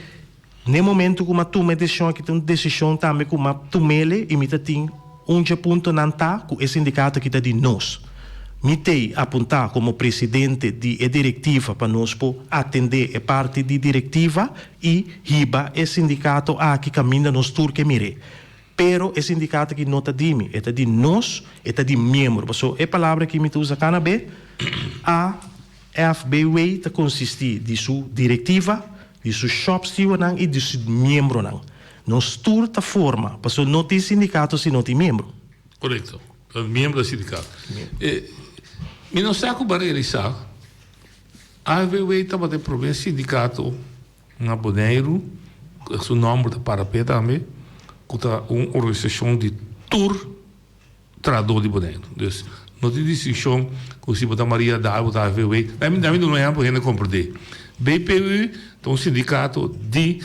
n'e momento ku m'a tuma e desishon aki ta un desishon tambe ku m'a tum'ele i mi ta tin un dje puntonan ta ku e sindikato aki ta di nos. Mi t'ei apuntá komo presidente di e direktiva pa nos por atendé e parti di direktiva i hiba e sindikato aki kaminda nos tur ke mir'é. Pero e sindicato aki no ta di mi, e ta di nos, e ta di miembro. Pasobra e palabra aki mi ta usa cada be, AFBW ta consisti di su directiva, di su shopstewardnan y di su miembronan. Nos tur ta forma, pasobra no tin sindicato si no tin miembro. Correcto. Miembro di sindicato. Mi no sa cu bo a realisa, AFBW tabata e prome sindicato. Na Boneiru, su nòmber ta para p'e tambe, ku ta un organisashon di tur trahadó di Boneiru. Dus no tin distinshon ku si bo ta Maria Daal, bo ta AVW. Dami dami duna un ehèmpel hende komprendé. BPU ta un sindikato di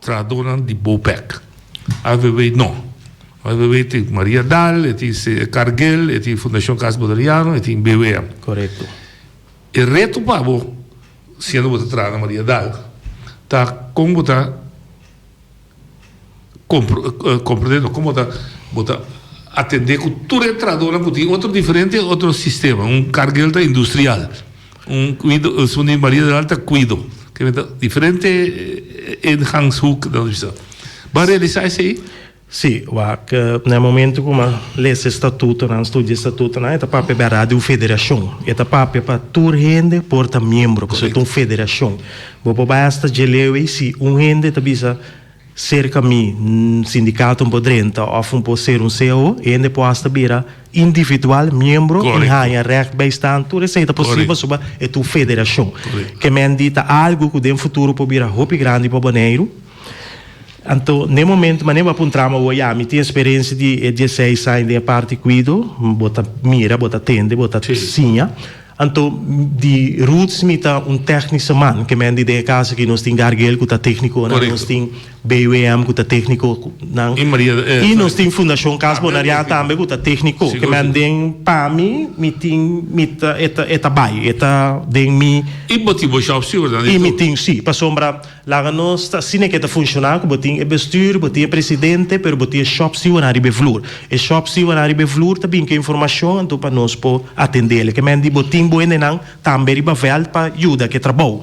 trahadónan di Bopec. AVW no. AVW tin Maria Daal, e tin Cargill, e tin Fundashon Kas Boneriano, e tin BWM. Korekto. E reto pa bo, siendo bo ta traha na Maria Daal, ta kon bo ta comprende, no, kon bo ta bo ta atende ku tur e trahadornan ku tin otro diferente otro sistema. Un Cargill ta industrial, un kuido, esun di Maria Daal ta kuido. Ke ta diferente ingangshoek, nan ta bisa. Bo a realisa esei? Sí, wak, na e momento ku m'a lesa e statutonan, studia e statutonan, e ta papia bèrdat di un federashon. E ta papia pa tur hende por ta miembro, pasobra e ta un federashon. Bo por bai asta dje leu ei si un hende ta bisa serka mi sindikato un por drenta òf un por ser un cao, e hende por asta bira individual miembro i haña règt bijstand. Tur esei ta posibel pasobra e ta un federashon. Ke men di ta algu ku den futuro por bira hopi grandi pa Boneiru. Anto, n'e momento manera bo a puntra mi awor, ya, mi tin experiencia di e dieseis aña den e parti cuido, bo ta mira, bo ta tende, bo ta siña. Anto, di roots mi ta un technische man, ke men di den e cas aki nos tin Gargel cu ta tecniconan, nos tin BWM cu ta tecniconan, y nos tin Fundacion Cas Bonarian tambe cu ta tecnico. Ke men den pa mi, mi tin, mi ta, e ta, e ta bay, e ta den mi. Y bo tin bo shop steward nan di tur. Y mi tin, si, pasobra. Laga nos ta asina ke ta funshoná ku bo tin e bestuur, bo tin e presidente, pero bo tin e shopstewardnan riba e vloer. E shopstewardnan riba e vloer ta bin ku e informashon anto pa nos por atendé. Ke men di bo tin bo hendenan tambe riba vèlt pa yuda ku e trabou.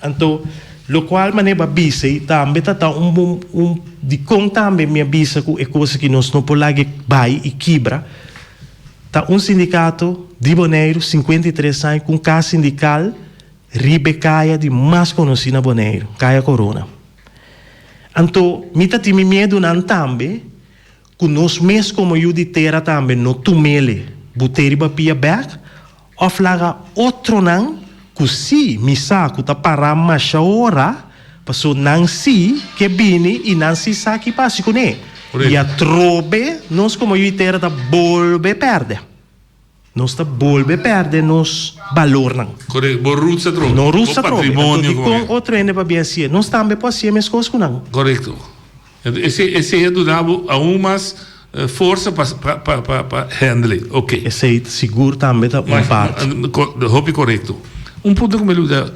Anto lokual manera bo a bisa ei tambe ta ta un bon un dikon tambe mi a bisa ku e kos aki nos no por laga e bai i kibra ta un sindikato di Boneiru 53 aña ku un kas sindikal Riba e kaya di mas konosí na Boneiru, Kaya Korona. Anto mi ta tin mi miedunan tambe ku nos mes komo yu di tera tambe no tum'ele but'é riba pia bèk òf laga otronan ku sí mi sa ku ta pará masha ora paso nan sí ke bini i nan sí sa ki pasa kuné i atrobe nos komo yu di tera ta bolbe pèrdè. Nos ta bolbe perde nos balornan. Correcto. Bo roots atrobe. No roots atrobe. Bo patrimonio. Anto dikon otro hende pa bien hacié? Nos tambe por hacié meskos ku nan. Correcto. Anto esei esei a duna bo aun mas forsa pa pa pa pa handle it. Ok. Esei sigur tambe ta un parti. Hopi correcto. Un punto ku mi lubida.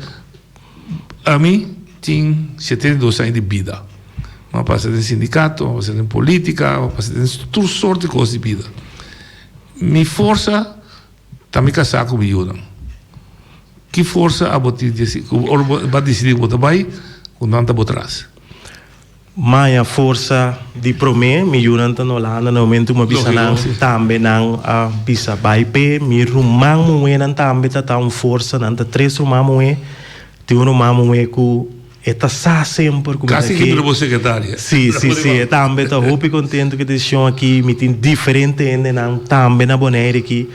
Ami tin 72 aña di bida. Mi a pasa den sindicato, mi a pasa den politica, mi a pasa den tur soort di kos di bida. Mi forsa ta mi kasá ku mi yunan. Ki forsa abo tin di hasi ku ora bo a disidí ku bo ta bai ku nan ta bo tras? Maya forsa di promé mi yunan ta na Holanda na momento mi a bisa nan tambe nan a bisa bai p'e mi ruman muhénan tambe ta ta un forsa nan ta tres ruman muhé tin un ruman muhé ku e ta sa semper ku mi ta Kasi ke ki bira bo sekretaria. Si si si e tambe ta hopi kontentu ku e desishon aki mi tin diferente hendenan tambe na Bonaire aki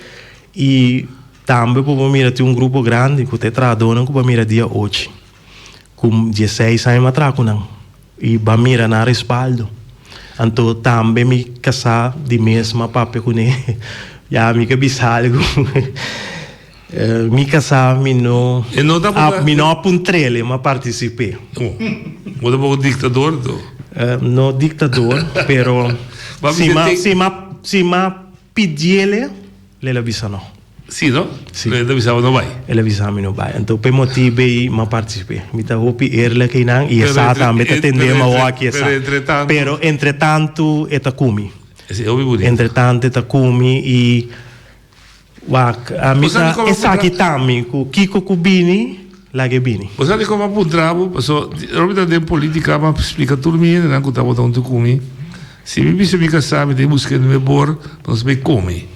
i tambe bo por mira tin un grupo grandi ku ta e trahadónan ku bo a mira dia ochi. Ku dieseis aña mi a traha ku nan i ba mira nan respaldo. Anto tambe mi kasá di mes mi a papia kuné. Ya mi ke bisa algu. Mi kasá mi no E no tabata. Mi no a puntr'el, mi a partisip'é. Oh, bo ta poko diktador anto? No diktador, pero Ba si bisa mi a te. si mi a si mi a Pidiele, el a bisa no. Sí, no? Sí. El a bisa bo no bai. El a bisa mi no bai. Anto p'e motibu ei m'a partisip'é. Mi ta hopi eerlijk einan i e sa tambe ta tendé mi awor aki e sa. Pero entre tantu. Pero entre tantu e ta ku mi. Esei hopi bunito. Entre tantu e ta ku mi i wak ami ta esaki ta mi ku kiko ku bini laga e bini. Bo sa dikon m'a puntra bo? Paso ora mi ta den politica m'a splika tur mi hendenan ku tabata huntu ku mi. Si mi bisa mi kasá mi ta buska hende mebor pa nos bai kome.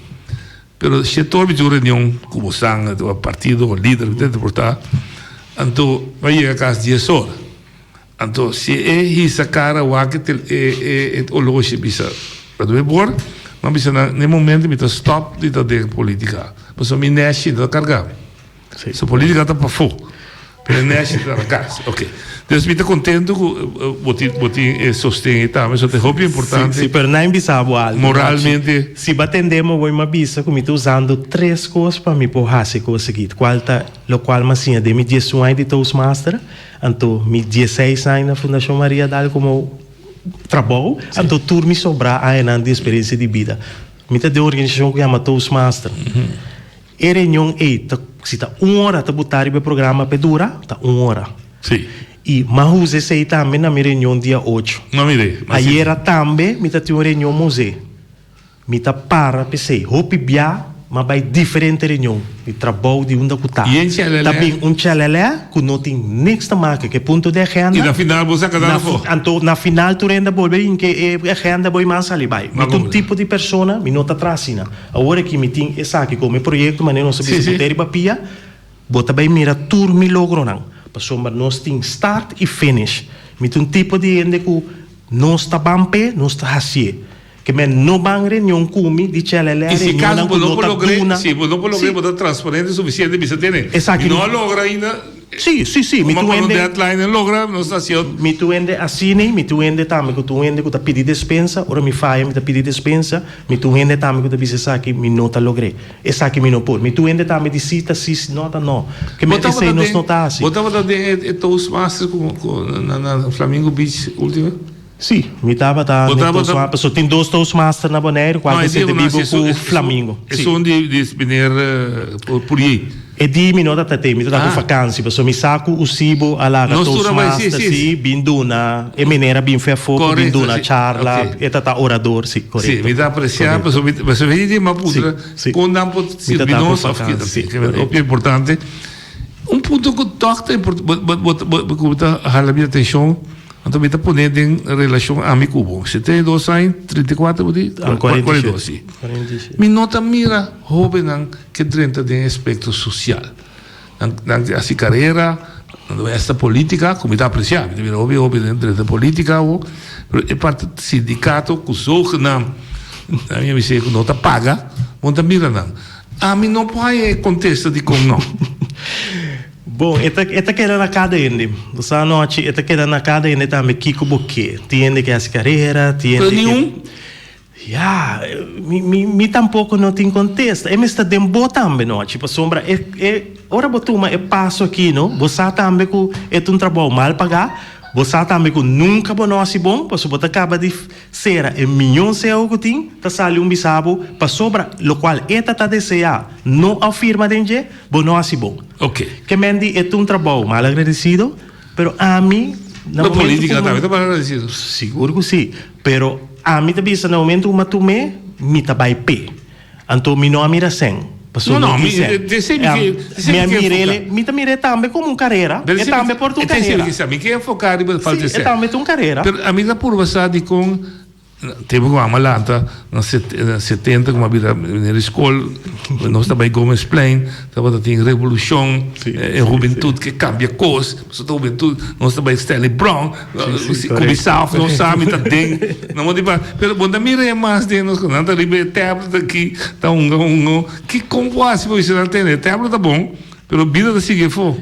Pero shetor mi tin un reunion ku bo san partido o lider ku ta importá. Anto mi a yega kas dies or. Anto si e hisa kara wak e e oloshi bisa pa no mebor, mi a bisa nan na e momento mi ta stòp di ta den politika pasobra mi nèshi no ta karga mi. So politica ta pafó, pero e neshi ta na cas. Ok. Dus mi ta contento cu bo tin, bo tin e sosten ei tambe, so ta hopi importante. Si, si, pero nan bisa bo algo. Moralmente. Si bo a tende mi hoy mi a bisa cu mi ta usando tres cos pa mi por haci e cos aki, cual ta locual mi a siña den mi diesun aña di Toastmaster, anto mi dieseis aña na Fundacion Maria Dal como trabou, anto tur mi sobrá añanan di experiencia di bida. Mi ta den un organisacion cu yama Toastmaster. E reunion ei ta, si ta un ora ta butá riba e programa p'e dura, ta un ora. Sí. I m'a usa esei tambe na mi reunion dia ocho. No mir'é, m'a sinti. Ayera tambe mi ta tin un reunion mosé. Mi ta para p'esei. Hopi bia m'a bai diferente reunion di trabou di unda ku ta. I en chelelè? Ta bin un chelelè ku no tin niks te make ku e punto di agenda. I na final bo saka nan afó. Anto na final tur hende a bolbe hinka e agenda bo i mas sali bai. Mi ta un tipo di persona, mi no ta traha asina. Awor aki mi tin esaki komo e proyekto manera nos a bisa ku ta riba pia, bo ta bai mira tur mi logronan, pasobra nos tin start i finish. Mi ta un tipo di hende ku nos ta ban p'e, nos ta hasié. Ke men no ban reunion ku mi di chelelè I si reunionnan kaso ku bo no no por ta logr'é, duna. si bo no por logr'é bo ta transparente sufisiente bisa tene, mi no a logra ainda. Sí, sí, sí, mi Como tu pone un hende. deadline en logra, nos ta haci ot. Mi tu hende asina, mi tu hende tambe cu tu hende cu ta pidi despensa, ora mi faya mi ta pidi despensa, mi tu hende tambe cu ta bisa esaki mi no ta logr'é, esaki mi no por. Mi tu hende tambe di si ta si, si no ta no. Ke Bo men tabata esei nos den, no ta haci. bo tabata den e Toastmasters cu, cu na, na Flamingo Beach ultimo? Sí, mi tabata Bo den tabata. Toastmaster, pasobra tin dos Toastmaster na Boneiru, cual No, ta e sinti di bibo esun, cu esun, Flamingo. Sí. esun di, di meneer Pourier. E di mi no ta tat'e, mi ta ta ku Ah. vakansi, pasobra mi sa ku Usibo a laga Nos tur a bai, sí, Toastmaster, sí. sí, bin duna, e meneer a bin fe afó pa bin Correcto, duna sí. charla, Ok. e ta ta orador, sí, Sí, correcto. mi ta aprecia, Correcto. pasobra mi, pasobra mi di mi a puntra Sí, sí. kon nan por Mi ta sirbi ta ku nos of vakansi, ki, sí, ke hopi correcto. importante. Un punto ku tòg ta import, bo, bo, bo, bo, ku ta hala mi atenshon, Anto mi ta pone den relashon ami ku bo. 72 aña, 34 bo di? Ah, 47. 42, si. 47. Mi no ta mira hóbennan ke drenta den aspekto sosial. Nan, nan ta hasi karera, nan ta bai hasta polítika, ku mi ta apresiá. Mi ta mira hopi hóbennan drenta polítika awo, pero e parti sindikato ku zogenaamd, mi a bisa ku no ta paga, bo no ta mira nan. Ami no por haña e kontesta dikon no. Bon, e ta e ta keda na kada hende. Bo sa anochi e ta keda na kada hende tambe kiko bo ke. Tin hende ke hasi karera, tin Pero hende ke. niun? Ya, mi mi mi tampoko no tin kontesta. E mester den bo tambe nochi, pasobra e e ora bo tuma e paso aki no, bo sa tambe ku e ta un trabou mal pagá, bo sa tambe ku nunka bo no hasi bon, pasobra bo ta kaba di sera e miyon seo ku tin, ta sali un bisa bo pasobra lokual e ta ta deseá no a firma den dje, bo no hasi bon. Ok. Ke men di e ta un trabou mal agradesido, pero ami na No momento politica ku tambe ta mal agradesido. Sigur ku si, pero ami ta bisa na momento ku mi a tum'é, mi ta bai p'e. Anto mi no a mira sèn. Pasobra No, no, no tin mi, sèn. desei mi ke, desei Mi mi a ke mir'é, enfoká. mi ta mir'é tambe komo un karera. Pero E esei tambe por ta un e ta esei mi karera. ke sa, mi ke enfoká riba falta Sí, di e sèn. tambe ta un karera. Pero ami ta purba sa dikon Tempu ku mama lanta na 70 ku mi a bira meneer di skol, nos ta bai Gomezplein, tabata tin revolushon, e hubentut ke kambia kos, pasobra ta hubentut, nos ta bai Stanley Brown, ku mi sa òf no sa mi ta den, no mo di pa, pero bo ta mira e mas den nos, nan ta riba e tablet aki, ta hunga hunga, ki kon bo hasi pa bisa nan tene, e tablet ta bon, pero bida ta sigui afó.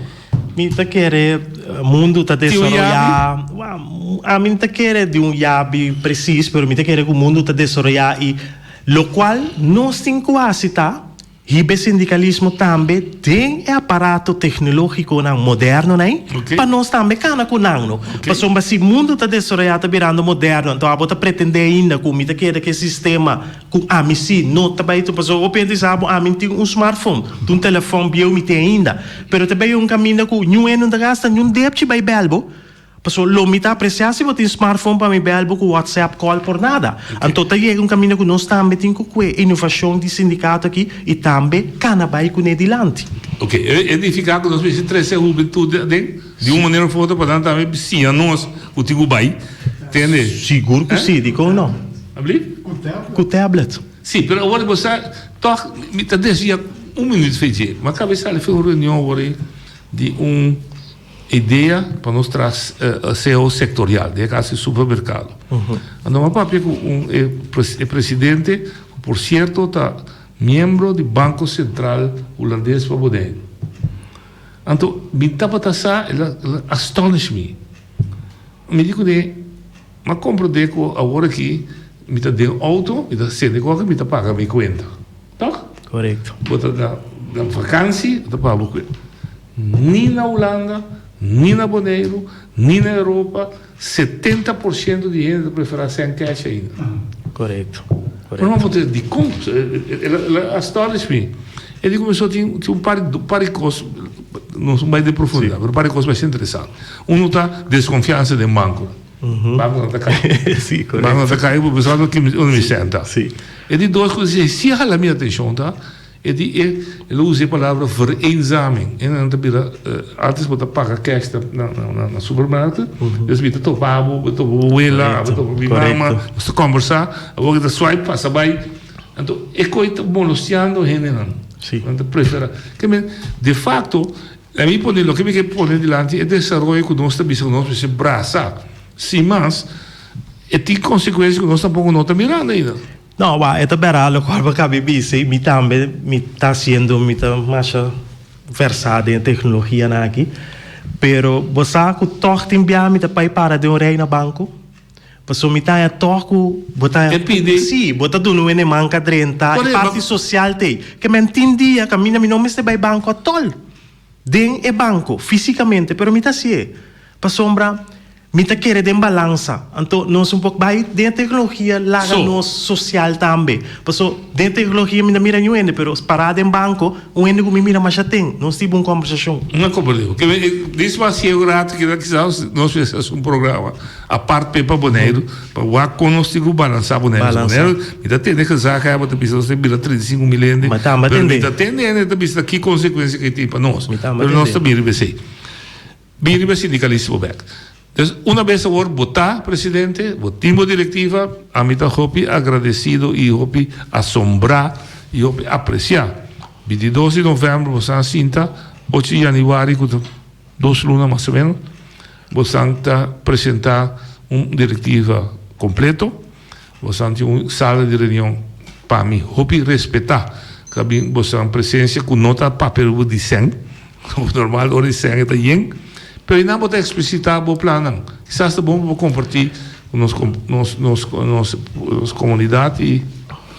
Mi ta kere mundu ta Tin un desaroyá. yabi? Wa, ami no ta kere di un yabi presis, pero mi ta kere ku mundu ta desaroyá i lokual nos tin ku hasi ta hiba e sindikalismo tambe den e aparato teknológikonan modernonan ei Ok. pa nos tambe kana ku nan no. Ok. Pasobra si mundu ta desaroyá ta birando moderno anto abo ta pretendé ainda ku mi ta kere ku e sistema Ku ami si no ta bai pasobra hopi hende sa bo ami tin un smartphone, tin un telefòn bieu mi tin ainda, pero ta bai un kaminda ku niun hende no ta gasta niun depchi bai bèl bo, pasobra lo mi ta apresiá si bo tin smartphone pa mi bèl bo ku whatsapp call por nada. Anto ta yega un kaminda ku nos tambe tin ku kue inovashon di sindikato aki i tambe kana bai kuné dilanti. Ok, e nifiká ku nos mester trese hubentut aden di un manera òf otro pa nan tambe siña nos ku tin ku bai, tende? Sigur ku si, dikon no? Abli? Ku tablet. Sí, pero awor bo sa, tòg mi ta desvia un minuut fe dje. Mi a kaba di sali fe un reunion awor ei di un idea pa nos traha cao sectorial, den e caso di supermercado. Anto mi a papia ku un e presidente, ku por cierto ta miembro di Banco Central Hulandes pa Boneiru. Anto mi tabata sa, el a astonish mi. Mi di kuné. M'a komprondé ku awor aki mi ta den outo, mi ta sende koke, mi ta paga mi kuenta. Tòg? Korekto. Bo ta na vakansi, bo ta paga bo kuenta. Ni na Hulanda, ni na Boneiru, ni na Europa, 70% di hende ta preferá sèn kèsh ainda. Korekto. Pero mi a puntra, dikon? El a astonish mi. E di kuminsó tin un par di kos, nos no bai den profundidat, pero un par di kos masha interesante. Uno ta desconfiansa den banco. Banco no ta cay. Sí, correcto. Banco no ta cay, bo pensaba ki unda mi senta. Sí. E di dos cosa, si hala mi atencion ta, e di e, el a usa e palabra vereenzaming. E nan ta bira, antes bo ta paga cash na na na supermarkt, des mi ta topa bo, bo topa bo wela, bo topa mi mama, nos ta conversa, awor ki ta swipe pasa bay. Anto e coy ta molostiando hendenan. Sí. Nan ta prefera. Ke men, de facto, A mi pone loke mi ke pone dilanti e desaroyo ku nos ta bisa ku nos mester brasa. Sin mas, e tin konsekuensia ku nos tampoko no ta mirando ainda. No, wak, e ta bèrda lokual bo kabi bisa i mi tambe mi ta hasiendo, mi ta masha versá den e teknologianan aki. Pero bo sa ku tòg tin bia mi ta bai para den un rei na banko. Pasobra mi ta haña tòg ku bo ta E pidi. Sí, bo ta duna un hende manka drenta, e parti sosial ta ei. Ke men tin dia kaminda mi no mester bai banko atòl. Den e banko, físikamente, pero mi ta hasié. Pasobra mi ta kere den balansa. Anto nos un pok bai den e teknologia laga nos sosial tambe. Paso den e teknologia mi ta mira niun hende, pero pará den banko un hende ku mi mira masha ten. Nos tin bon kòmbersashon. No komprendé. Ke men dis mas ciego rato keda kisas nos mester hasi un programa. Apart p'e pa Boneiru, pa wak kon nos tin ku balansá Boneiru. Balansá. Boneiru, mi ta tende gezag hèba ta bisa nos ta bira 35 mil hende. Ma tamba Pero mi tende. ta tende hende ta bisa ki konsekuensia ke tin pa nos. Mi tamba Pero nos tende. ta bin riba esei. Bin riba sindikalismo bèk. Dus una bes awor bo ta presidente, bo tin bo direktiva, ami ta hopi agradesido i hopi asombrá i hopi apresiá. 22 di novèmber bo sa sinta, 8 di yanüari ku ta dos luna mas o menos, Bosan ta presentá un direktiva kompleto. Bosan tin un sala di reunion pa mi hopi respetá. Ta bin bosan presensia ku no ta papia riba di sèn. Normal ora di sèn e ta yen. Pero einan bo ta eksplisitá bo plannan. Kisas ta bon pa bo kompartí ku nos nos nos nos komunidat i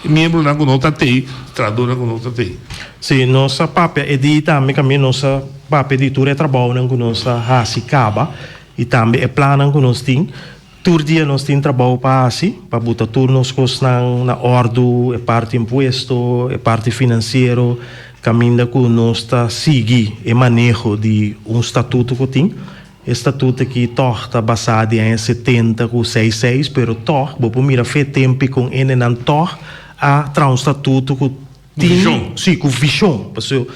miembronan ku no ta tei, trahadónan ku no ta tei. Sí, nos a papia e di tambe kaminda nos a papia di tur e trabounan ku nos a hasi kaba i tambe e plannan ku nos tin. Tur dia nos tin trabou pa hasi pa buta tur nos kosnan na òrdu, e parti impuesto, e parti finansiero, kaminda ku nos ta sigui e maneho di un statuto ku tin. E statuto aki tòg ta basá di aña 70 ku seis seis, pero tòg bo por mira fe tempi kon hendenan tòg a traha un statuto ku. tin, si, ku vishon. Pasobra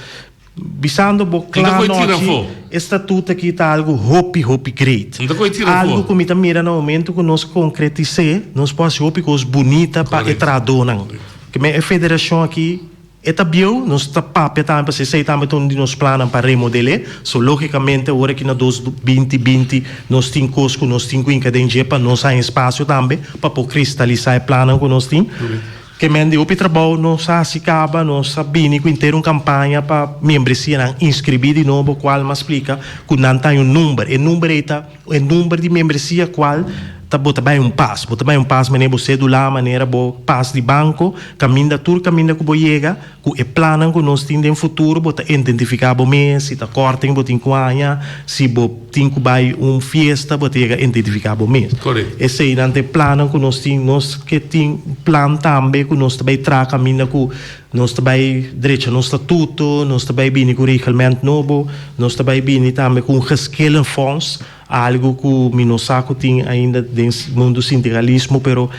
bisando bo kla anochi, e statuto aki ta algu hopi, hopi great. Algu ku mi ta mira na momento ku nos konkretis'é, nos por hasi hopi kos bunita pa e trahadónan. Ke men e federashon aki E ta bieu, nos ta papia tambe pasobra esei tambe ta un di nos plannan pa remodel'é. So lógikamente ora ki na dos 20 binti nos tin kos ku nos tin ku hinka den dje pa nos haña espasio tambe pa por kristalisá e plannan ku nos tin. Ke men di hopi trabou nos a hasi kaba, nos a bini ku henter un kampaña pa miembresianan inskribí di nobo kual m'a splika ku nan ta haña un number. E number ei ta e number di miembresia kual ta bo ta bai un pas. Bo ta bai un pas manera bo sedula, manera bo pas di banko, kaminda tur kaminda ku bo yega ku e plannan ku nos tin den futuro bo ta identifiká bo mes, si ta kòrting bo tin ku haña, si bo tin ku bai un fiesta bo ta yega identifiká bo mes. Eseinan ta e plannan ku nos tin. Nos ke tin plan tambe ku nos ta bai traha kaminda ku Nos ta bai drecha nos statuto, nos ta bai bini ku regelment nobo, nos ta bai bini tambe ku un geschillenfonds, algu ku mi no sa ku tin ainda den mundu sindikalismo, pero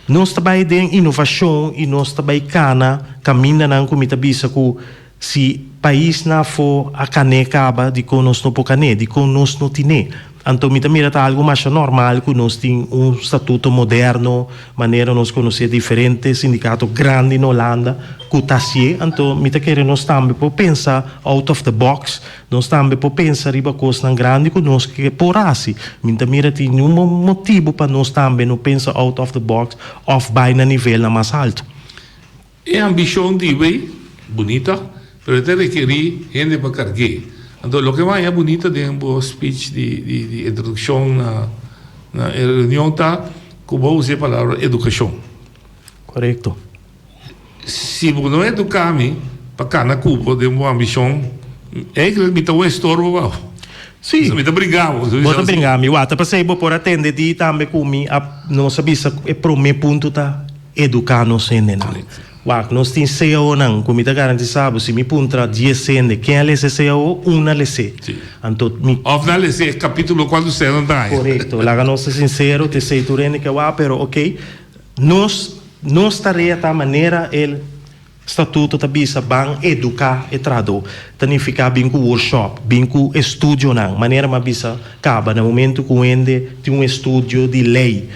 nos ta bai den inovashon i nos ta bai kana kamindanan ku mi ta bisa ku si paisnan afó a kan'é kaba, dikon nos no por kan'é, dikon nos no tin'é? Anto mi ta mira ta algu masha normal ku nos tin un statuto moderno manera nos konosé diferente sindikato grandi na Holanda ku ta hasié. Anto mi ta kere nos tambe por pensa out of the box, nos tambe por pensa riba kosnan grandi ku nos ke por hasi. Mi ta mira tin niun motibu pa nos tambe no pensa out of the box òf bai na nivelnan mas altu. E ambishon di wei bunita, pero e ta rekerí hende pa karg'é. Anto loke mi haña bunita den bo speech di di introdukshon na na e reunion ta ku bo a usa e palabra edukashon. Korekto. Si bo no eduká mi pa kana ku bo den bo ambishon, eigentlik mi ta un estorbo pa bo. Sí. Mi ta bringa bo. Bo ta bringa mi. Wak, ta p'esei bo por a tende di tambe ku mi a nos a bisa ku e promé punto ta. Eduká nos hendenan. Wak, nos tin CAOnan ku mi ta garantisá bo, si mi puntra dies hende ken a lesa e CAO, un a les'é. Anto mi. Òf nan a les'é e kapítulo kuantu sènan ta haña. Korekto. Laga nos ta sinsero, ta esei tur hende ke wak, pero okey, nos, nos tarea ta manera el statuto ta bisa ban eduká e trahadó. Ta nifiká bin ku workshop, bin ku estudionan. Manera mi a bisa kaba, na momentu ku un hende tin un estudio di lei,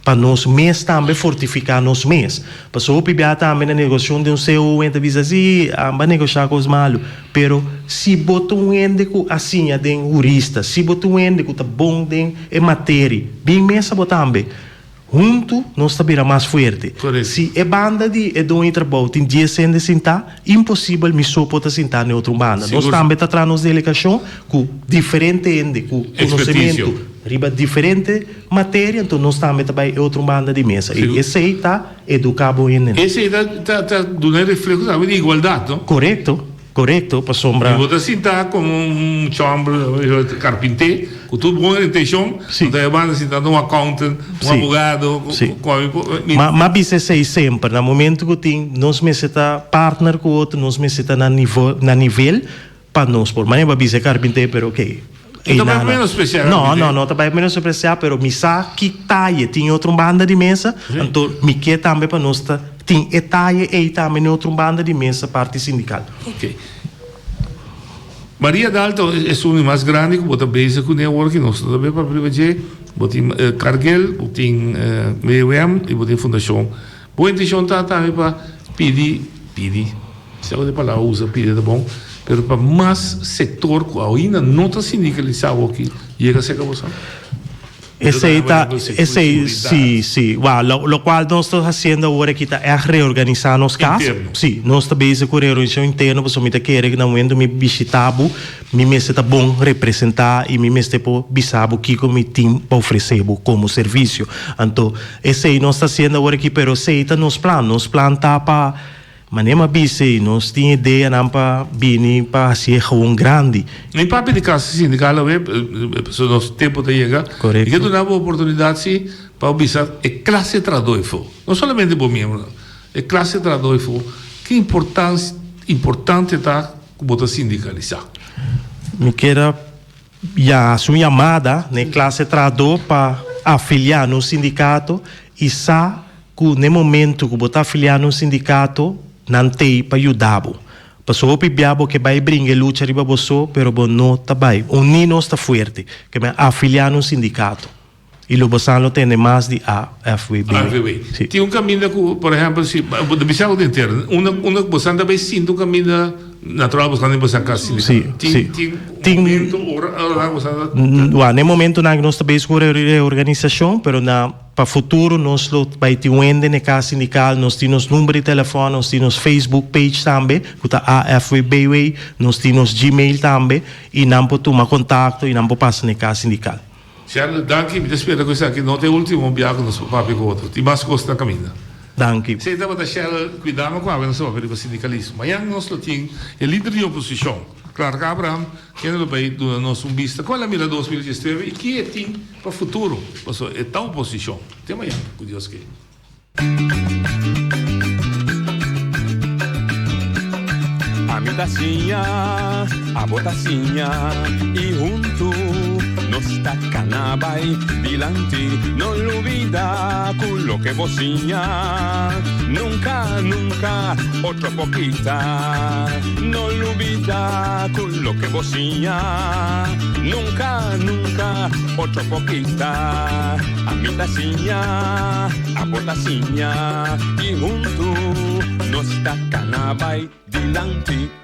Pa nos mes tambe fortifiká nos mes. Pasobra hopi bia tambe na negoshon den un CO un hende ta bisa, sí, amba negoshá kos malu. Pero si bo ta un hende ku a siña den hurista, si bo ta un hende ku ta bon den e materi, bin mesa bo tambe. Huntu nos ta bira mas fuerte. Si e banda di e doño di trabou tin dies hende sintá, imposibel mi so por ta sintá na e otro banda. Nos tambe ta traha nos delegashon ku diferente hende ku konosementu riba diferente materia, anto nos tambe ta bai e otro banda di mesa. I esei ta eduká bo hendenan. Esei ta duna e refleho tambe di igualdat, no? Korekto, korekto, pasobra. Si bo ta sinta komo un chòmber, karpinté, ku tur bon intenshon, anto e banda sinta un accountant, un abogado, ku ami por. Ma bisa esei semper, na momento ku tin, nos mester ta partner ku otro, nos mester ta na nivel Pa nos por manera bo a bisa e carpinter pero ok. No ta bai menospreciá No, no, no ta bai menospreciá pero mi sa ki taye tin e otro banda di mesa, anto mi ke tambe pa nos ta tin e taye ei tambe na e otro banda di mesa parti sindical. Ok. Maria Dalton esun di mas grandi ku bo ta bezig kuné awor ki nos no ta bay papia riba dje. Bo tin Cargill, bo tin WM i bo tin Fundashon. Bo intencion ta tambe pa pidi, pidi, si tabata e palabra usa pidi ta bon, pero pa mas sector cu ainda no ta sindicalisa awoki yega cerca boso? Esey ta, esey, si, si. Well, lo, locual nos ta haciendo awor aki ta echt reorganisa nos cas. Interno. Si, nos ta bezig cu reorganisacion interno pasobra mi ta kere cu na momento mi bishita bo, Mi mester ta bon representá i mi mester por bisa bo kiko mi tin pa ofresé bo komo servisio. Anto, esei nos ta hasiendo awor aki, pero esei ta nos plan. Nos plan ta pa, manera mi a bisa ei, nos tin ideanan pa bini pa hasié gewoon grandi. Mi papia di kasa sindikal awe, pasobra nos tempu ta yega. Korekto. Mi ke duna bo oportunidat si pa bo bisa e klase trahadó efo. No solamente bo miembronan, e klase trahadó efo, ki importante ta Ku bo ta sindikalisá. Mi kier a ya hasi un yamada na e klase trahadó pa afiliá na un sindikato i sa ku na e momentu ku bo ta afiliá na un sindikato. Nan t'ei pa yuda bo. Paso hopi bia bo ke bai bringa e lucha riba bo so, pero bo no ta bai. Uní nos ta fuerte. Ke men afiliá na un sindikato. I lo bo san lo tende mas di AFWB. AFWB. Si. Tin un kaminda ku, por ehèmpel, si bo ta bisa algu den tera, unda unda bo san ta bai sinti un kaminda natural bo san den bo san kas sindikal. Si, Tin si. tin Tin momento ora ora bo san ta. Wak, na e momentonan nos ta bezig ku reorganisashon, pero na. Pa futuro nos lo bai tin un hende n'e kas sindikal, nos tin nos number di telefòn, nos tin nos Facebook page tambe ku ta AFWBW, nos tin nos Gmail tambe i nan por tuma kontakto i nan por pasa n'e kas sindikal. Sherley, danki, mi ta spera ku esaki no ta e ultimo biaha ku nos por papia ku otro. Tin mas kos na kaminda. Danki. Esei tabata Sherley Kwidama ku awe nos a papia riba sindikalismo. Mañan nos lo tin e lider di oposishon, Clark Abraham, kende lo bai duna nos un bista kon el a mira 2019 i ki e tin Pa futuro, pasobra e ta un posicion. Te mañana, cu Dios ke. Ami ta siña, abo ta siña, i huntu nos ta kana bai dilanti. No lubida ku loke bo siña, nunka, nunka otro por kita. No lubida ku loke bo siña, nunka, nunka otro por kita. Ami ta siña, abo ta siña, i huntu nos ta kana bai dilanti.